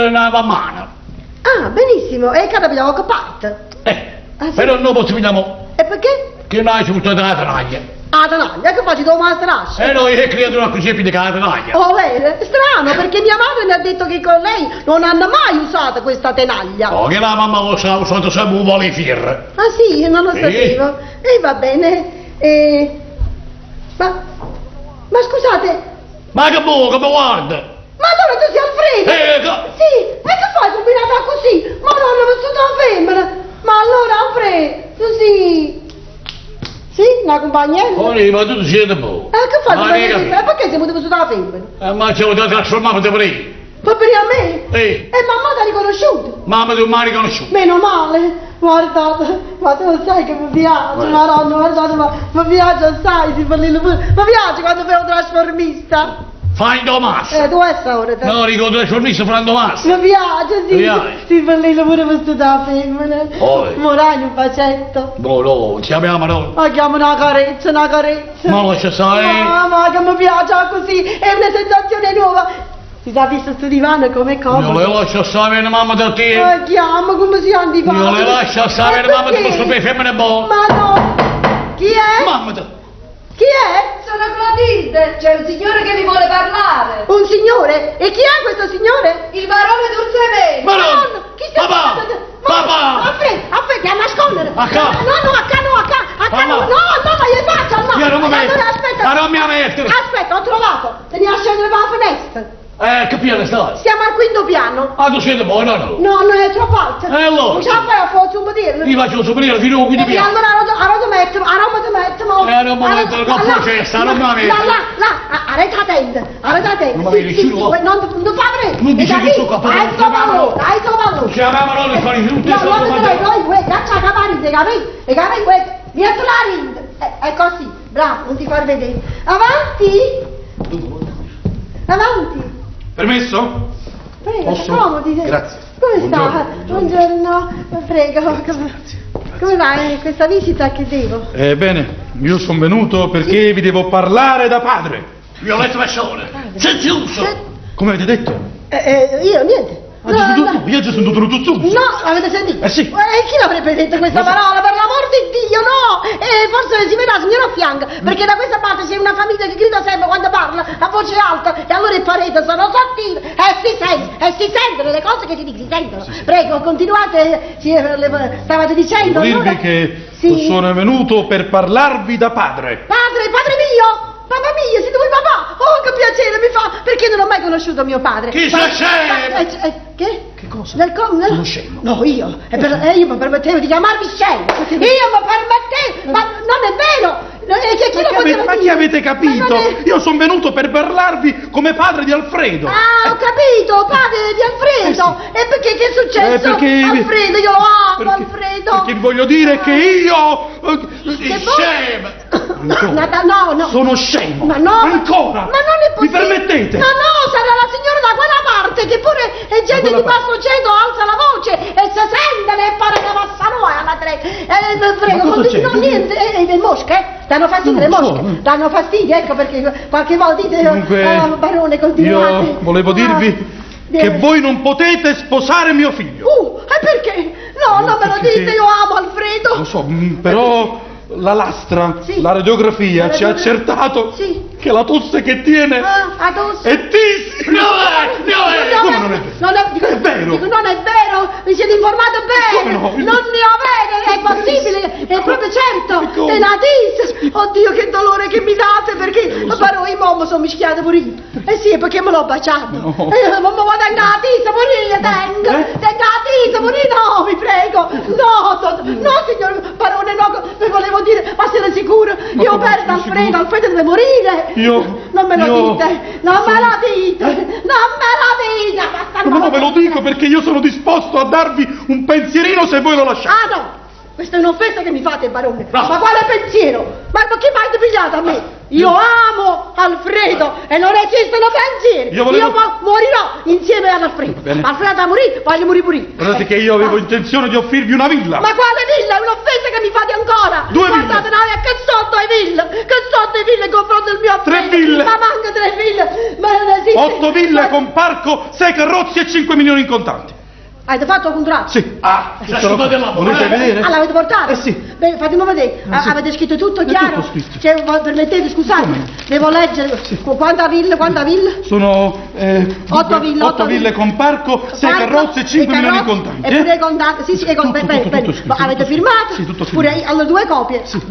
una mammana. Ah, benissimo, e che abbiamo occupato? Eh, Ah, sì. però non possiamo E perché? che non hai buttato la traglia. 'A tenaglia, che facite 'o mastrascio? Eh no, io creatura così più di la tenaglia. Oh, vero? Strano, perché mia madre mi ha detto che con lei non hanno mai usato questa tenaglia. Oh, che la mamma vostra ha usato sempre un vale fierro. Ah sì, non lo Sì. sapevo. E va bene. E... Ma... Ma scusate, Ma che buono, che mi guarda? ma allora tu sei Alfredo? Eh, co- Sì, e che fai combinata così? Ma non ho da femmina. Ma allora Alfredo, tu sei... Sì, una compagnella? Oh, ma tu sei buono. Eh, che fai? Ma compagna ne di- capito. Eh, perché sei venuto da femmina? Eh, ma c'è da trasformare per prima. Per venire a me? Eh. E mamma ti ha riconosciuto? Mamma tu mi hai riconosciuto. Meno male, guardate, ma tu lo sai che mi piace, madonna, guardate, ma mi piace assai, si parla pure, mi piace quando fai un trasformista. Fai Tomaso. Eh, tu è ora, te. No, ricordo trasformista Fran Tomaso. Mi piace, sì, Mi piace. si parla pure vestito da femmina. Poi. Moragno un bacetto. No, no, ti chiamiamo no. Ma chiamo una carezza, una carezza. Ma lascia stare. Mamma, che mi piace così, è una sensazione nuova. Si sa visto sto divano come Io comodo. le lascio stare, mamma da te. Ma chiamo come si antipatico. Io le lascio stare, E mamma, ti perché? posso per femmine buone. Ma no! Chi è? Mamma te. Chi è? Sono Clotilde, c'è un signore che vi vuole parlare. Un signore? E chi è questo signore? Il barone Dulcemento. Barone! Madonna, Chi sta Papà! Papà! Alfredo, Alfredo, a nascondere! A qua. No, no, a qua no, a qua, a qua no, Papà. no, no, ma gli faccio, no! Io non mi metto. Allora, aspetta! Ma non mi metto. Aspetta, ho trovato! Te ne a scendere per la finestra! Eh, che piano stai? Siamo al quinto piano! Ah, tu sei buono, no? No, no, è troppo alto! E allora? Non ce la fai a forza un potere! Io faccio soprire fino al quinto E piano. allora a rodo metto, a Roma ti metto, ma... Eh, non mi metto, Là, coppa cesta, non mi metto. Là, là, là, arreta tenda, arreta tenda. Non mi Sì, vedi, sì, sì, sì, non, non fa vedere. Non dici E da che lì, sono capace, Hai il valore, hai il valore. Chiamavano le fare tutte No, sotto no, ma- no, no, uè, caccia la caparina, capì? E capì, uè, metti la rinda. È così, bravo, non ti far vedere. Avanti! Avanti! Permesso? Prego, Posso? accomodi. Grazie. Come sta? Buongiorno. Buongiorno, prego. Come va eh, questa visita che devo? Ebbene, io sono venuto perché vi devo parlare da padre. Io ho letto persone. Senza Come avete detto? Eh, eh, io niente. Ah, già sentito tu? Io ho già sentito tutto tu. No, avete sentito? Eh sì. E chi l'avrebbe detto questa parola? Per l'amor di Dio, no! Eh, forse si vede la signora a fianco, perché da questa parte c'è una famiglia che grida sempre quando parla a voce alta e allora il parete sono sottile e si sente, e si sentono le cose che si dicono, si sentono. Prego, continuate, sì, eh, stavate dicendo. Devo dirvi allora? che Sì. sono venuto per parlarvi da padre. Padre, padre mio! Papà mio, siete voi papà! Oh, che piacere mi fa! Perché non ho mai conosciuto mio padre. Chi Ma- sei scemo? ma- eh, eh, che? Che cosa? Nel com- nel- Sono scemo. No, io. E per- eh, io mi permettevo di chiamarvi scemo. Io mi permettevo! Ma non è vero! Eh, che, chi Ma lo che, poteva avete, ma dire? che avete capito? Ma non è- Io sono venuto per parlarvi come padre di Alfredo. Ah, ho capito, padre di Alfredo! E perché che è successo? Eh, perché- Alfredo, io lo amo, Perché- Alfredo! Perché vi voglio dire che io... eh, Che voi- Scemo. Ancora. Nata- no, no. Sono scemo. Ma no! Ancora. Ma non è Mi possibile! permettete? Ma no, sarà la signora da quella parte che pure è gente quella di parte. basso ceto alza la voce e si sente e pare che passano alla tre. Eh, prego, Ma cosa continui- c'è? No, niente, eh, eh, mosche, eh? Danno fastidio le Non lo mosche. so, eh. Danno fastidio, ecco perché qualche volta dite Comunque, oh, barone, continuate. Io volevo Ah, dirvi eh. che voi non potete sposare mio figlio. E perché? No, non me lo Perché- dite, io amo Alfredo. Lo so, però la lastra, Sì. la radiografia La ci ha radiografia. accertato Sì. che la tosse che tiene Ah, la tosse. è tisi. No, è, no, è. Come non è vero? Non è, dico, È vero. dico, non è vero, mi siete informato bene. Come no? Non ne ho bene, è possibile, è proprio certo. E come? Tenatis. Oddio, che dolore che mi date perché però io mo mi sono mischiata pure io. Eh sì, perché me l'ho baciato. No. Eh, ma mi vado a tisa pure io, tengo. Eh? Tengo la tisa pure io, no, vi prego. No, no, no, signor Barone, no, vi volevo dire, ma siete sicuro? Ma Io come perdo sono Alfredo, sicuro? Alfredo deve morire. Io- Non me lo io- dite, non me lo dite, non me lo dite. Basta, Ma no, ve lo dico perché io sono disposto a darvi un pensierino se voi lo lasciate. Ah no, questa è un'offesa che mi fate, barone. No. Ma quale pensiero? Ma ma chi mai pigliato a me? Io amo Alfredo e non esistono pensieri. Io volevo- morirò insieme ad Alfredo. Bene. Alfredo morì, voglio morire pure io. Guardate che io avevo Eh, intenzione di offrirvi una villa. Ma quale villa? È un'offesa che mi fate ancora! Due ville. Guardate, noi, che sotto ai ville! Che sotto ai ville in confronto al mio Tre Alfredo! ville. Ma manca tre ville! Ma non esiste! Otto ville Ma- con parco, sei carrozze e 5 milioni in contanti. Avete fatto il contratto? Sì. Ah, ci ha sciupato la Volete vedere? Ah, l'avete portato? Eh sì. Beh, fatemi vedere. Ah, sì. Avete scritto tutto È chiaro? tutto scritto. Cioè, voi permettete, scusate, devo leggere. Quanta villa, quanta villa? Sono Otto ville, otto otto ville ville. con parco, sei Parco, carrozze e 5 e milioni carrozze, contanti. E pure i contanti, sì, sì, e con, Tutto, bene, tutto, bene. tutto scritto, Ma avete tutto firmato? Sì, tutto Pure firmato. allora due copie? Sì.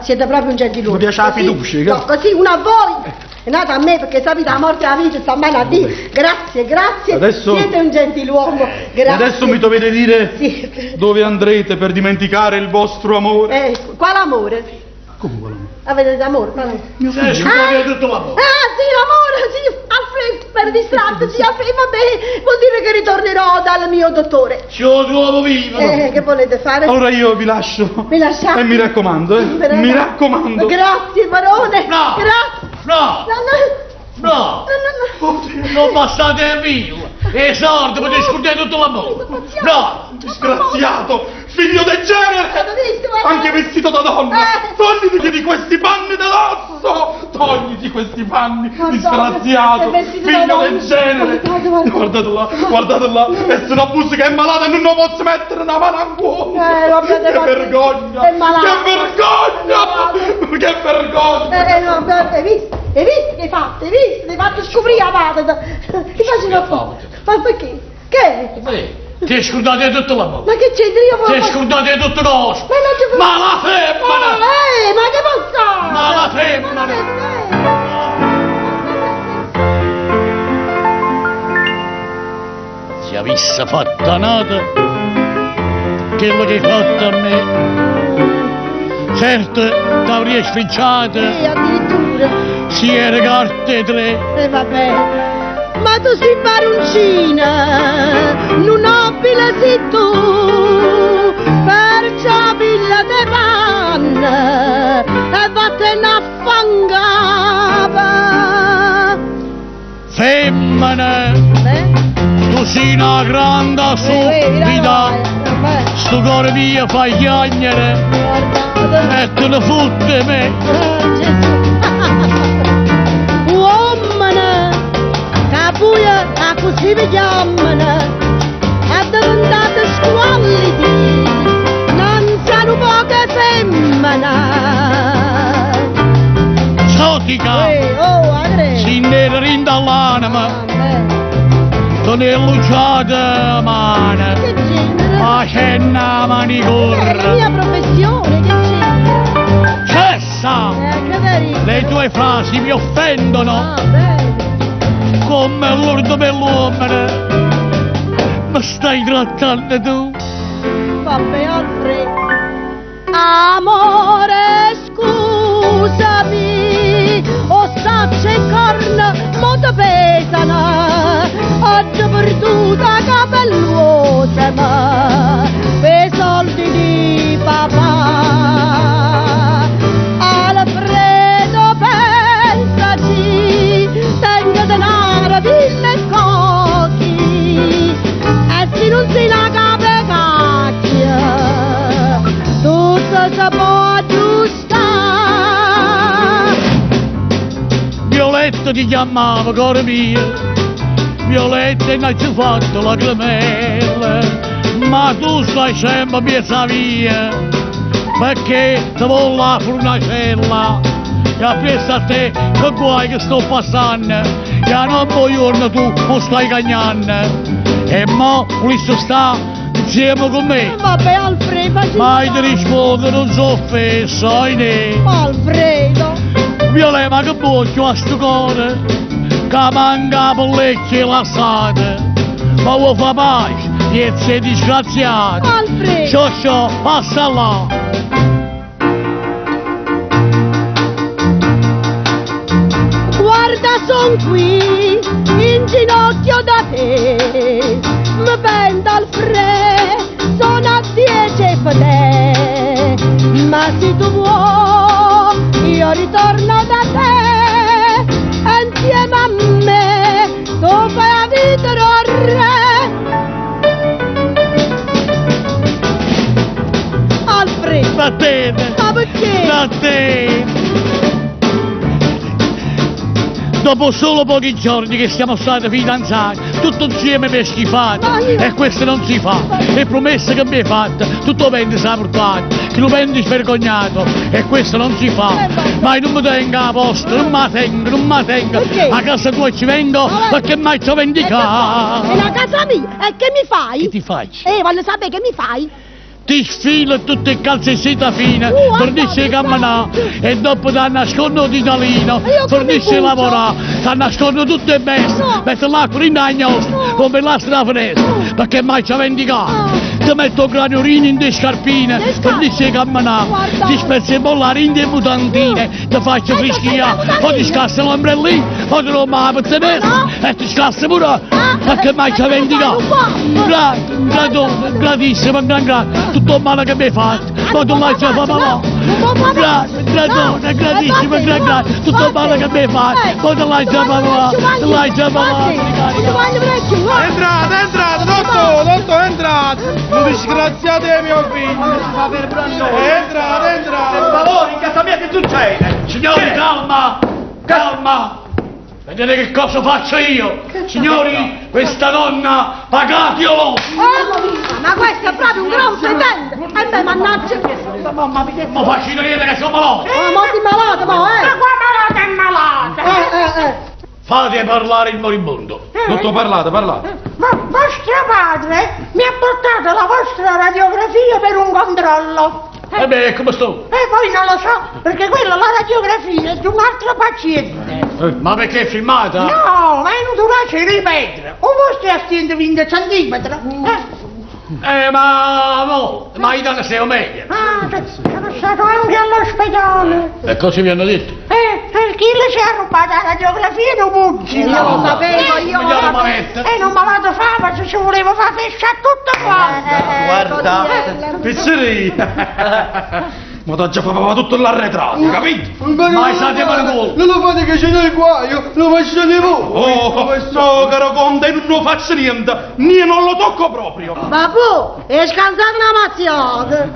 siete proprio un gentiluomo. Mi piace la Così- fiducia, che- No, così una a voi e un'altra a me, perché sapete la morte la vince, sta mano a Dio. Grazie, grazie. Adesso- Siete un gentiluomo. E Grazie. adesso mi dovete dire Sì. dove andrete per dimenticare il vostro amore. Quale amore? Come quale amore? Avete d'amore? Quale? Si è sciupato tutto l'amore. Ah sì, l'amore, sì, Alfred, per distratto, sì, Alfred, va bene, vuol dire che ritornerò dal mio dottore. Ci lo trovo vivo. Che volete fare? Allora io vi lascio. Mi lasciate? E mi raccomando, eh. Veramente? Mi raccomando. Grazie, barone. No. Grazie. No, No, no. no, No, no, no. non passate vivo. E sordi, potete scordare tutto l'amore. No, Disgraziato, figlio del genere! Avete visto, guarda? Anche vestito da donna! Eh. Togliti di questi panni da rosso! Togliti questi panni, Guardate, disgraziato, è vestito da figlio donna. del genere! Guardate, guardate. Guardate là, guardate là, è una busta che è malata e non lo posso mettere una mano a cuore! Vabbè, Che vabbè. vergogna! È malato. Che vergogna! Che vergogna! No, beh, hai visto? Hai visto che hai fatto? Hai visto? Ti hai fatto scoprire la patata. Ti faccio una foto. Ma perché? Che? Beh, ti è scordato tutto l'amore. Ma che c'entra? Io Ti è volevo... scordato tutto cosa. Ma non ci Ma la femmina! Ma, ma che passate? Ma la femmina! Ma perché? Se avesse fatta nata, quello che hai fatto a me, certo ti avrei sfinciato, Sì, addirittura. si era carte tre. E vabbè. Ma tu sei baroncina, non nobile sei tu, perciò piglia te panna e vattene a fangava. Femmine, Beh, tu sei una grande stupida, vabbè, sto cuore mio fai chiagnere guardate. e te ne fotte me. Ah, Gesù. Uomini, che buia a così vi chiamano, è diventata squallidi, non sono poche femmine. Sotica, Ehi, oh, Andre. si nera rinda all'anima, Ah, beh, te ne luciata mano, Che genere? a cenna È la manicurra. mia professione, che c'entra? Cessa! Che veri? Le tue frasi mi offendono Ah, bene. come l'ordo dell'uomo. Mi stai trattando tu? Vabbè, Alfred. Amore, scusami, o sacce e corna molto pesano, oggi perduta capelluosa, ma per soldi di papà. Alfredo, pensaci, tengo denaro, ville e cocchi, e se non si la cape cacchia, tutto si può aggiustare. Violetta ti chiamava, cuore mio. Violetta non ci ha fatto la cremella, ma tu stai sempre a mezza via, perché ti vuole la fornacella. E appresso a te che guai che sto passando, e non puoi giorno tu non stai cagnando. E mo volessi sta insieme con me. Vabbè, Alfredo, facci Ma io ti stare. rispondo, non so fesso, ne. Alfredo, Violetta, ma che buocchio a sto cuore, che manca pellecchia e lassate. Ma vuoi fa pace, e sei disgraziato. Alfredo. Sciò sciò, passa là. Guarda, son qui, in ginocchio da te. Mi vendo Alfredo, sono a 10 per te. Ma se tu vuoi, io ritorno da te. E insieme a me, tu fai la vita al re. Alfredo, Vattene, ma perché? vattene. Dopo solo pochi giorni che siamo stati fidanzati, Tutto insieme mi hai schifato e questo non si fa. Le promesse che mi hai fatto, tutto vento si è portato, che lo vendi svergognato e questo non si fa. Ma io non mi tengo a posto, non mi tengo, non mi tengo. Perché? A casa tua ci vengo perché mai ci vendicato. È la casa mia, e che mi fai? Che ti faccio? Voglio sapere che mi fai. Ti sfilo tutte le calzette fine, fornisci camminare e dopo ti nascondo di talino, fornisci lavorare, ti nascondo tutte le bestie, metto l'acqua in agnosta, come l'astra della finestra, perché mai ci vendicato. Ti metto graniolini in le scarpine, fornisci camminare, ti spezzo i bollari in le mutandine, ti faccio fischiare, poi ti scasso l'ombrellino, poi ti rompo la pettinessa e ti scasso pure, perché mai ci vendicato. Grato, gratissimo, gran grato, tutto il male che mi hai fatto, ma tu l'hai già fatto, papà. Grazie, gratone, gratissimo, gran grato, tutto il male che mi hai fatto, ma tu l'hai già papà, tu l'hai già papà. Entrate, entrate, dottore, dottore, entrate! Non disgraziate mio figlio! Entrate, entrate! Per favore, in casa mia che succede? Signori, calma, calma! Vedete che cosa faccio io? Signori, questa donna, pagatelo! Ma questo è proprio un gran fetente! E beh, mannaggia! Mamma mia, ma faccio niente che sono malato! Ah, ma sei malato, ma eh! Ma qua malata è malata! Fate parlare il moribondo! Dottor, parlate, parlate! Ma vostro padre mi ha portato la vostra radiografia per un controllo. E beh, come sto? E poi non lo so, perché quella la radiografia è di un altro paziente. Ma perché è filmata? No, ma è inutile ripetere. O vostro è a 120 centimetri. Ma no, ma io non sei meglio. Ah, sono stato anche all'ospedale. E cosa mi hanno detto? Perché le si è rubata la radiografia e non pugile. Io lo sapevo, io lo sapevo. Non me la fa, se ci volevo far festa a tutto quanto. Guarda, pizzeria! Ma t'ho già fatto tutto l'arretrato, capito? Ma state male Non lo fate che c'è nel guaio, lo facciate voi! Oh, no, caro conte, non lo faccio niente, io non lo tocco proprio! Ma fu, è scansata una mazziata!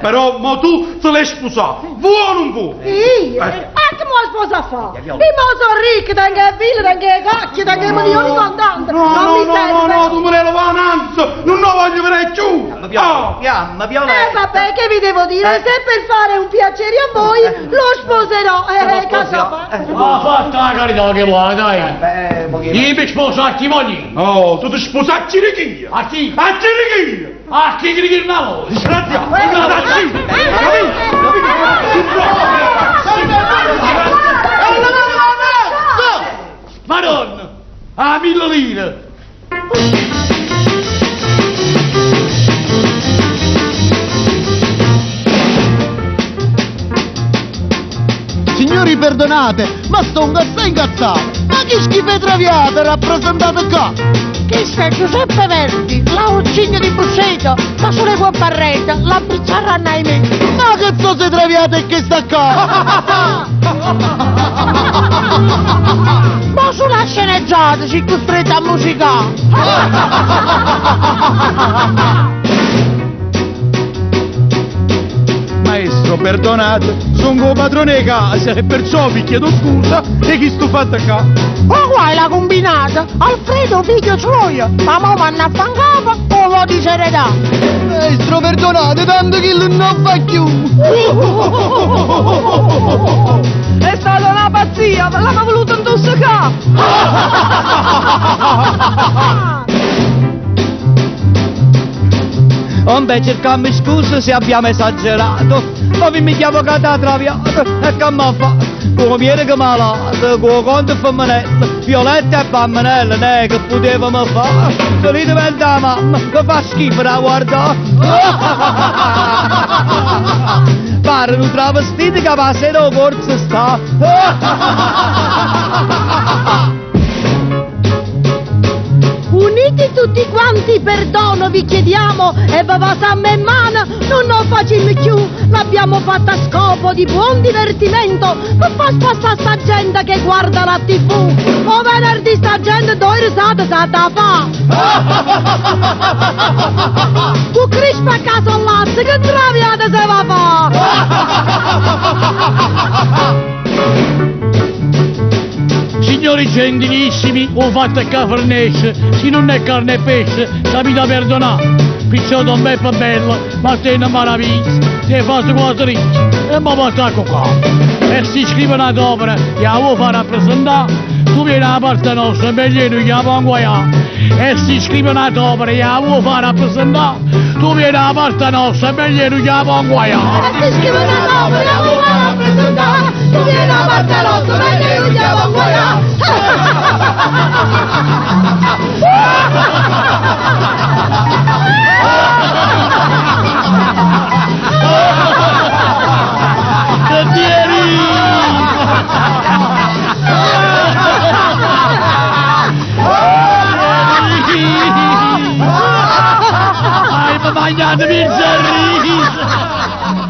Però, ma tu te l'hai sposato, vuoi o non vuoi? Io? Ma che mi sposa a fare? Io sono ricca, tengo le ville, tengo le cacchie, tengo i milioni contanti! No, non no, mi no, serve! no, no, tu me ne lo avanzo, non lo voglio vedere più! Oh. Chiama, Viola! Vabbè, che vi devo dire? Se per fare un piacere a voi, lo sposerò! Cosa fa? Ma fatta la carità che vuoi, dai! Io mi sposo a chi voglio! Oh, tu ti sposi a Chirichia! A chi? A Chirichia! A chi che una volta? Disgraziato! Disgraziato! Madonna! A 1000 lire! Signori perdonate, ma sto un assai incazzato! Ma che schifo traviata rappresentate qua? Questo è Giuseppe Verdi, l'aucigno di Busseto, ma sulle buon barretta, la bizzarra ahimè. Ma che so se traviata e che sta qua? Ma sulla sceneggiata si è costretta a musicare. Maestro, perdonate, sono padrone di casa e perciò vi chiedo scusa e chi sto fatto qua? Ma qua l'ha combinata? Alfredo figlio suo, ma mo vanno a fancapo o lo di serietà? Maestro, perdonate, tanto che lui non fa più! È stata una pazzia, ma l'hanno voluto intossicare! Vabbè, cercammi scusa se abbiamo esagerato, ma vi mi chiamo che t'ha traviato e che m'ha fatto? Come viene che malato, con conto femminello, Violetta e bambinella, ne che potevamo fare? Se li diventa mamma, che fa schifo da guardare. Pare un travestito che passa e corso sta. Uniti tutti quanti, perdono vi chiediamo e vi passammo in mano, non lo facciamo più, l'abbiamo fatta a scopo di buon divertimento, per far spassare sta gente che guarda la tv. O venerdì sta gente due risate sa da fa. Tu crispa a casa lazza che traviata se va fa. Signori, Signori gentilissimi, 'o fatto è ca fernesce, si nun è carne e pesce, sapite perdonà. Perciò Don Beppe Bello, vattene maraviglio, ti hai fatto quattro ricci e mi porto a cucà. E si scrive un'opera e la vuoi far rappresentare, tu vieni alla parte nostra, meglio noi chiamiamo guaià. E si scrive un'opera e la vuoi far rappresentare, tu vieni alla parte nostra, meglio noi chiamiamo guaià. E si scrive un'opera, vuoi rappresentare, tu vieni a parte nostra, meglio non chiamo guaià.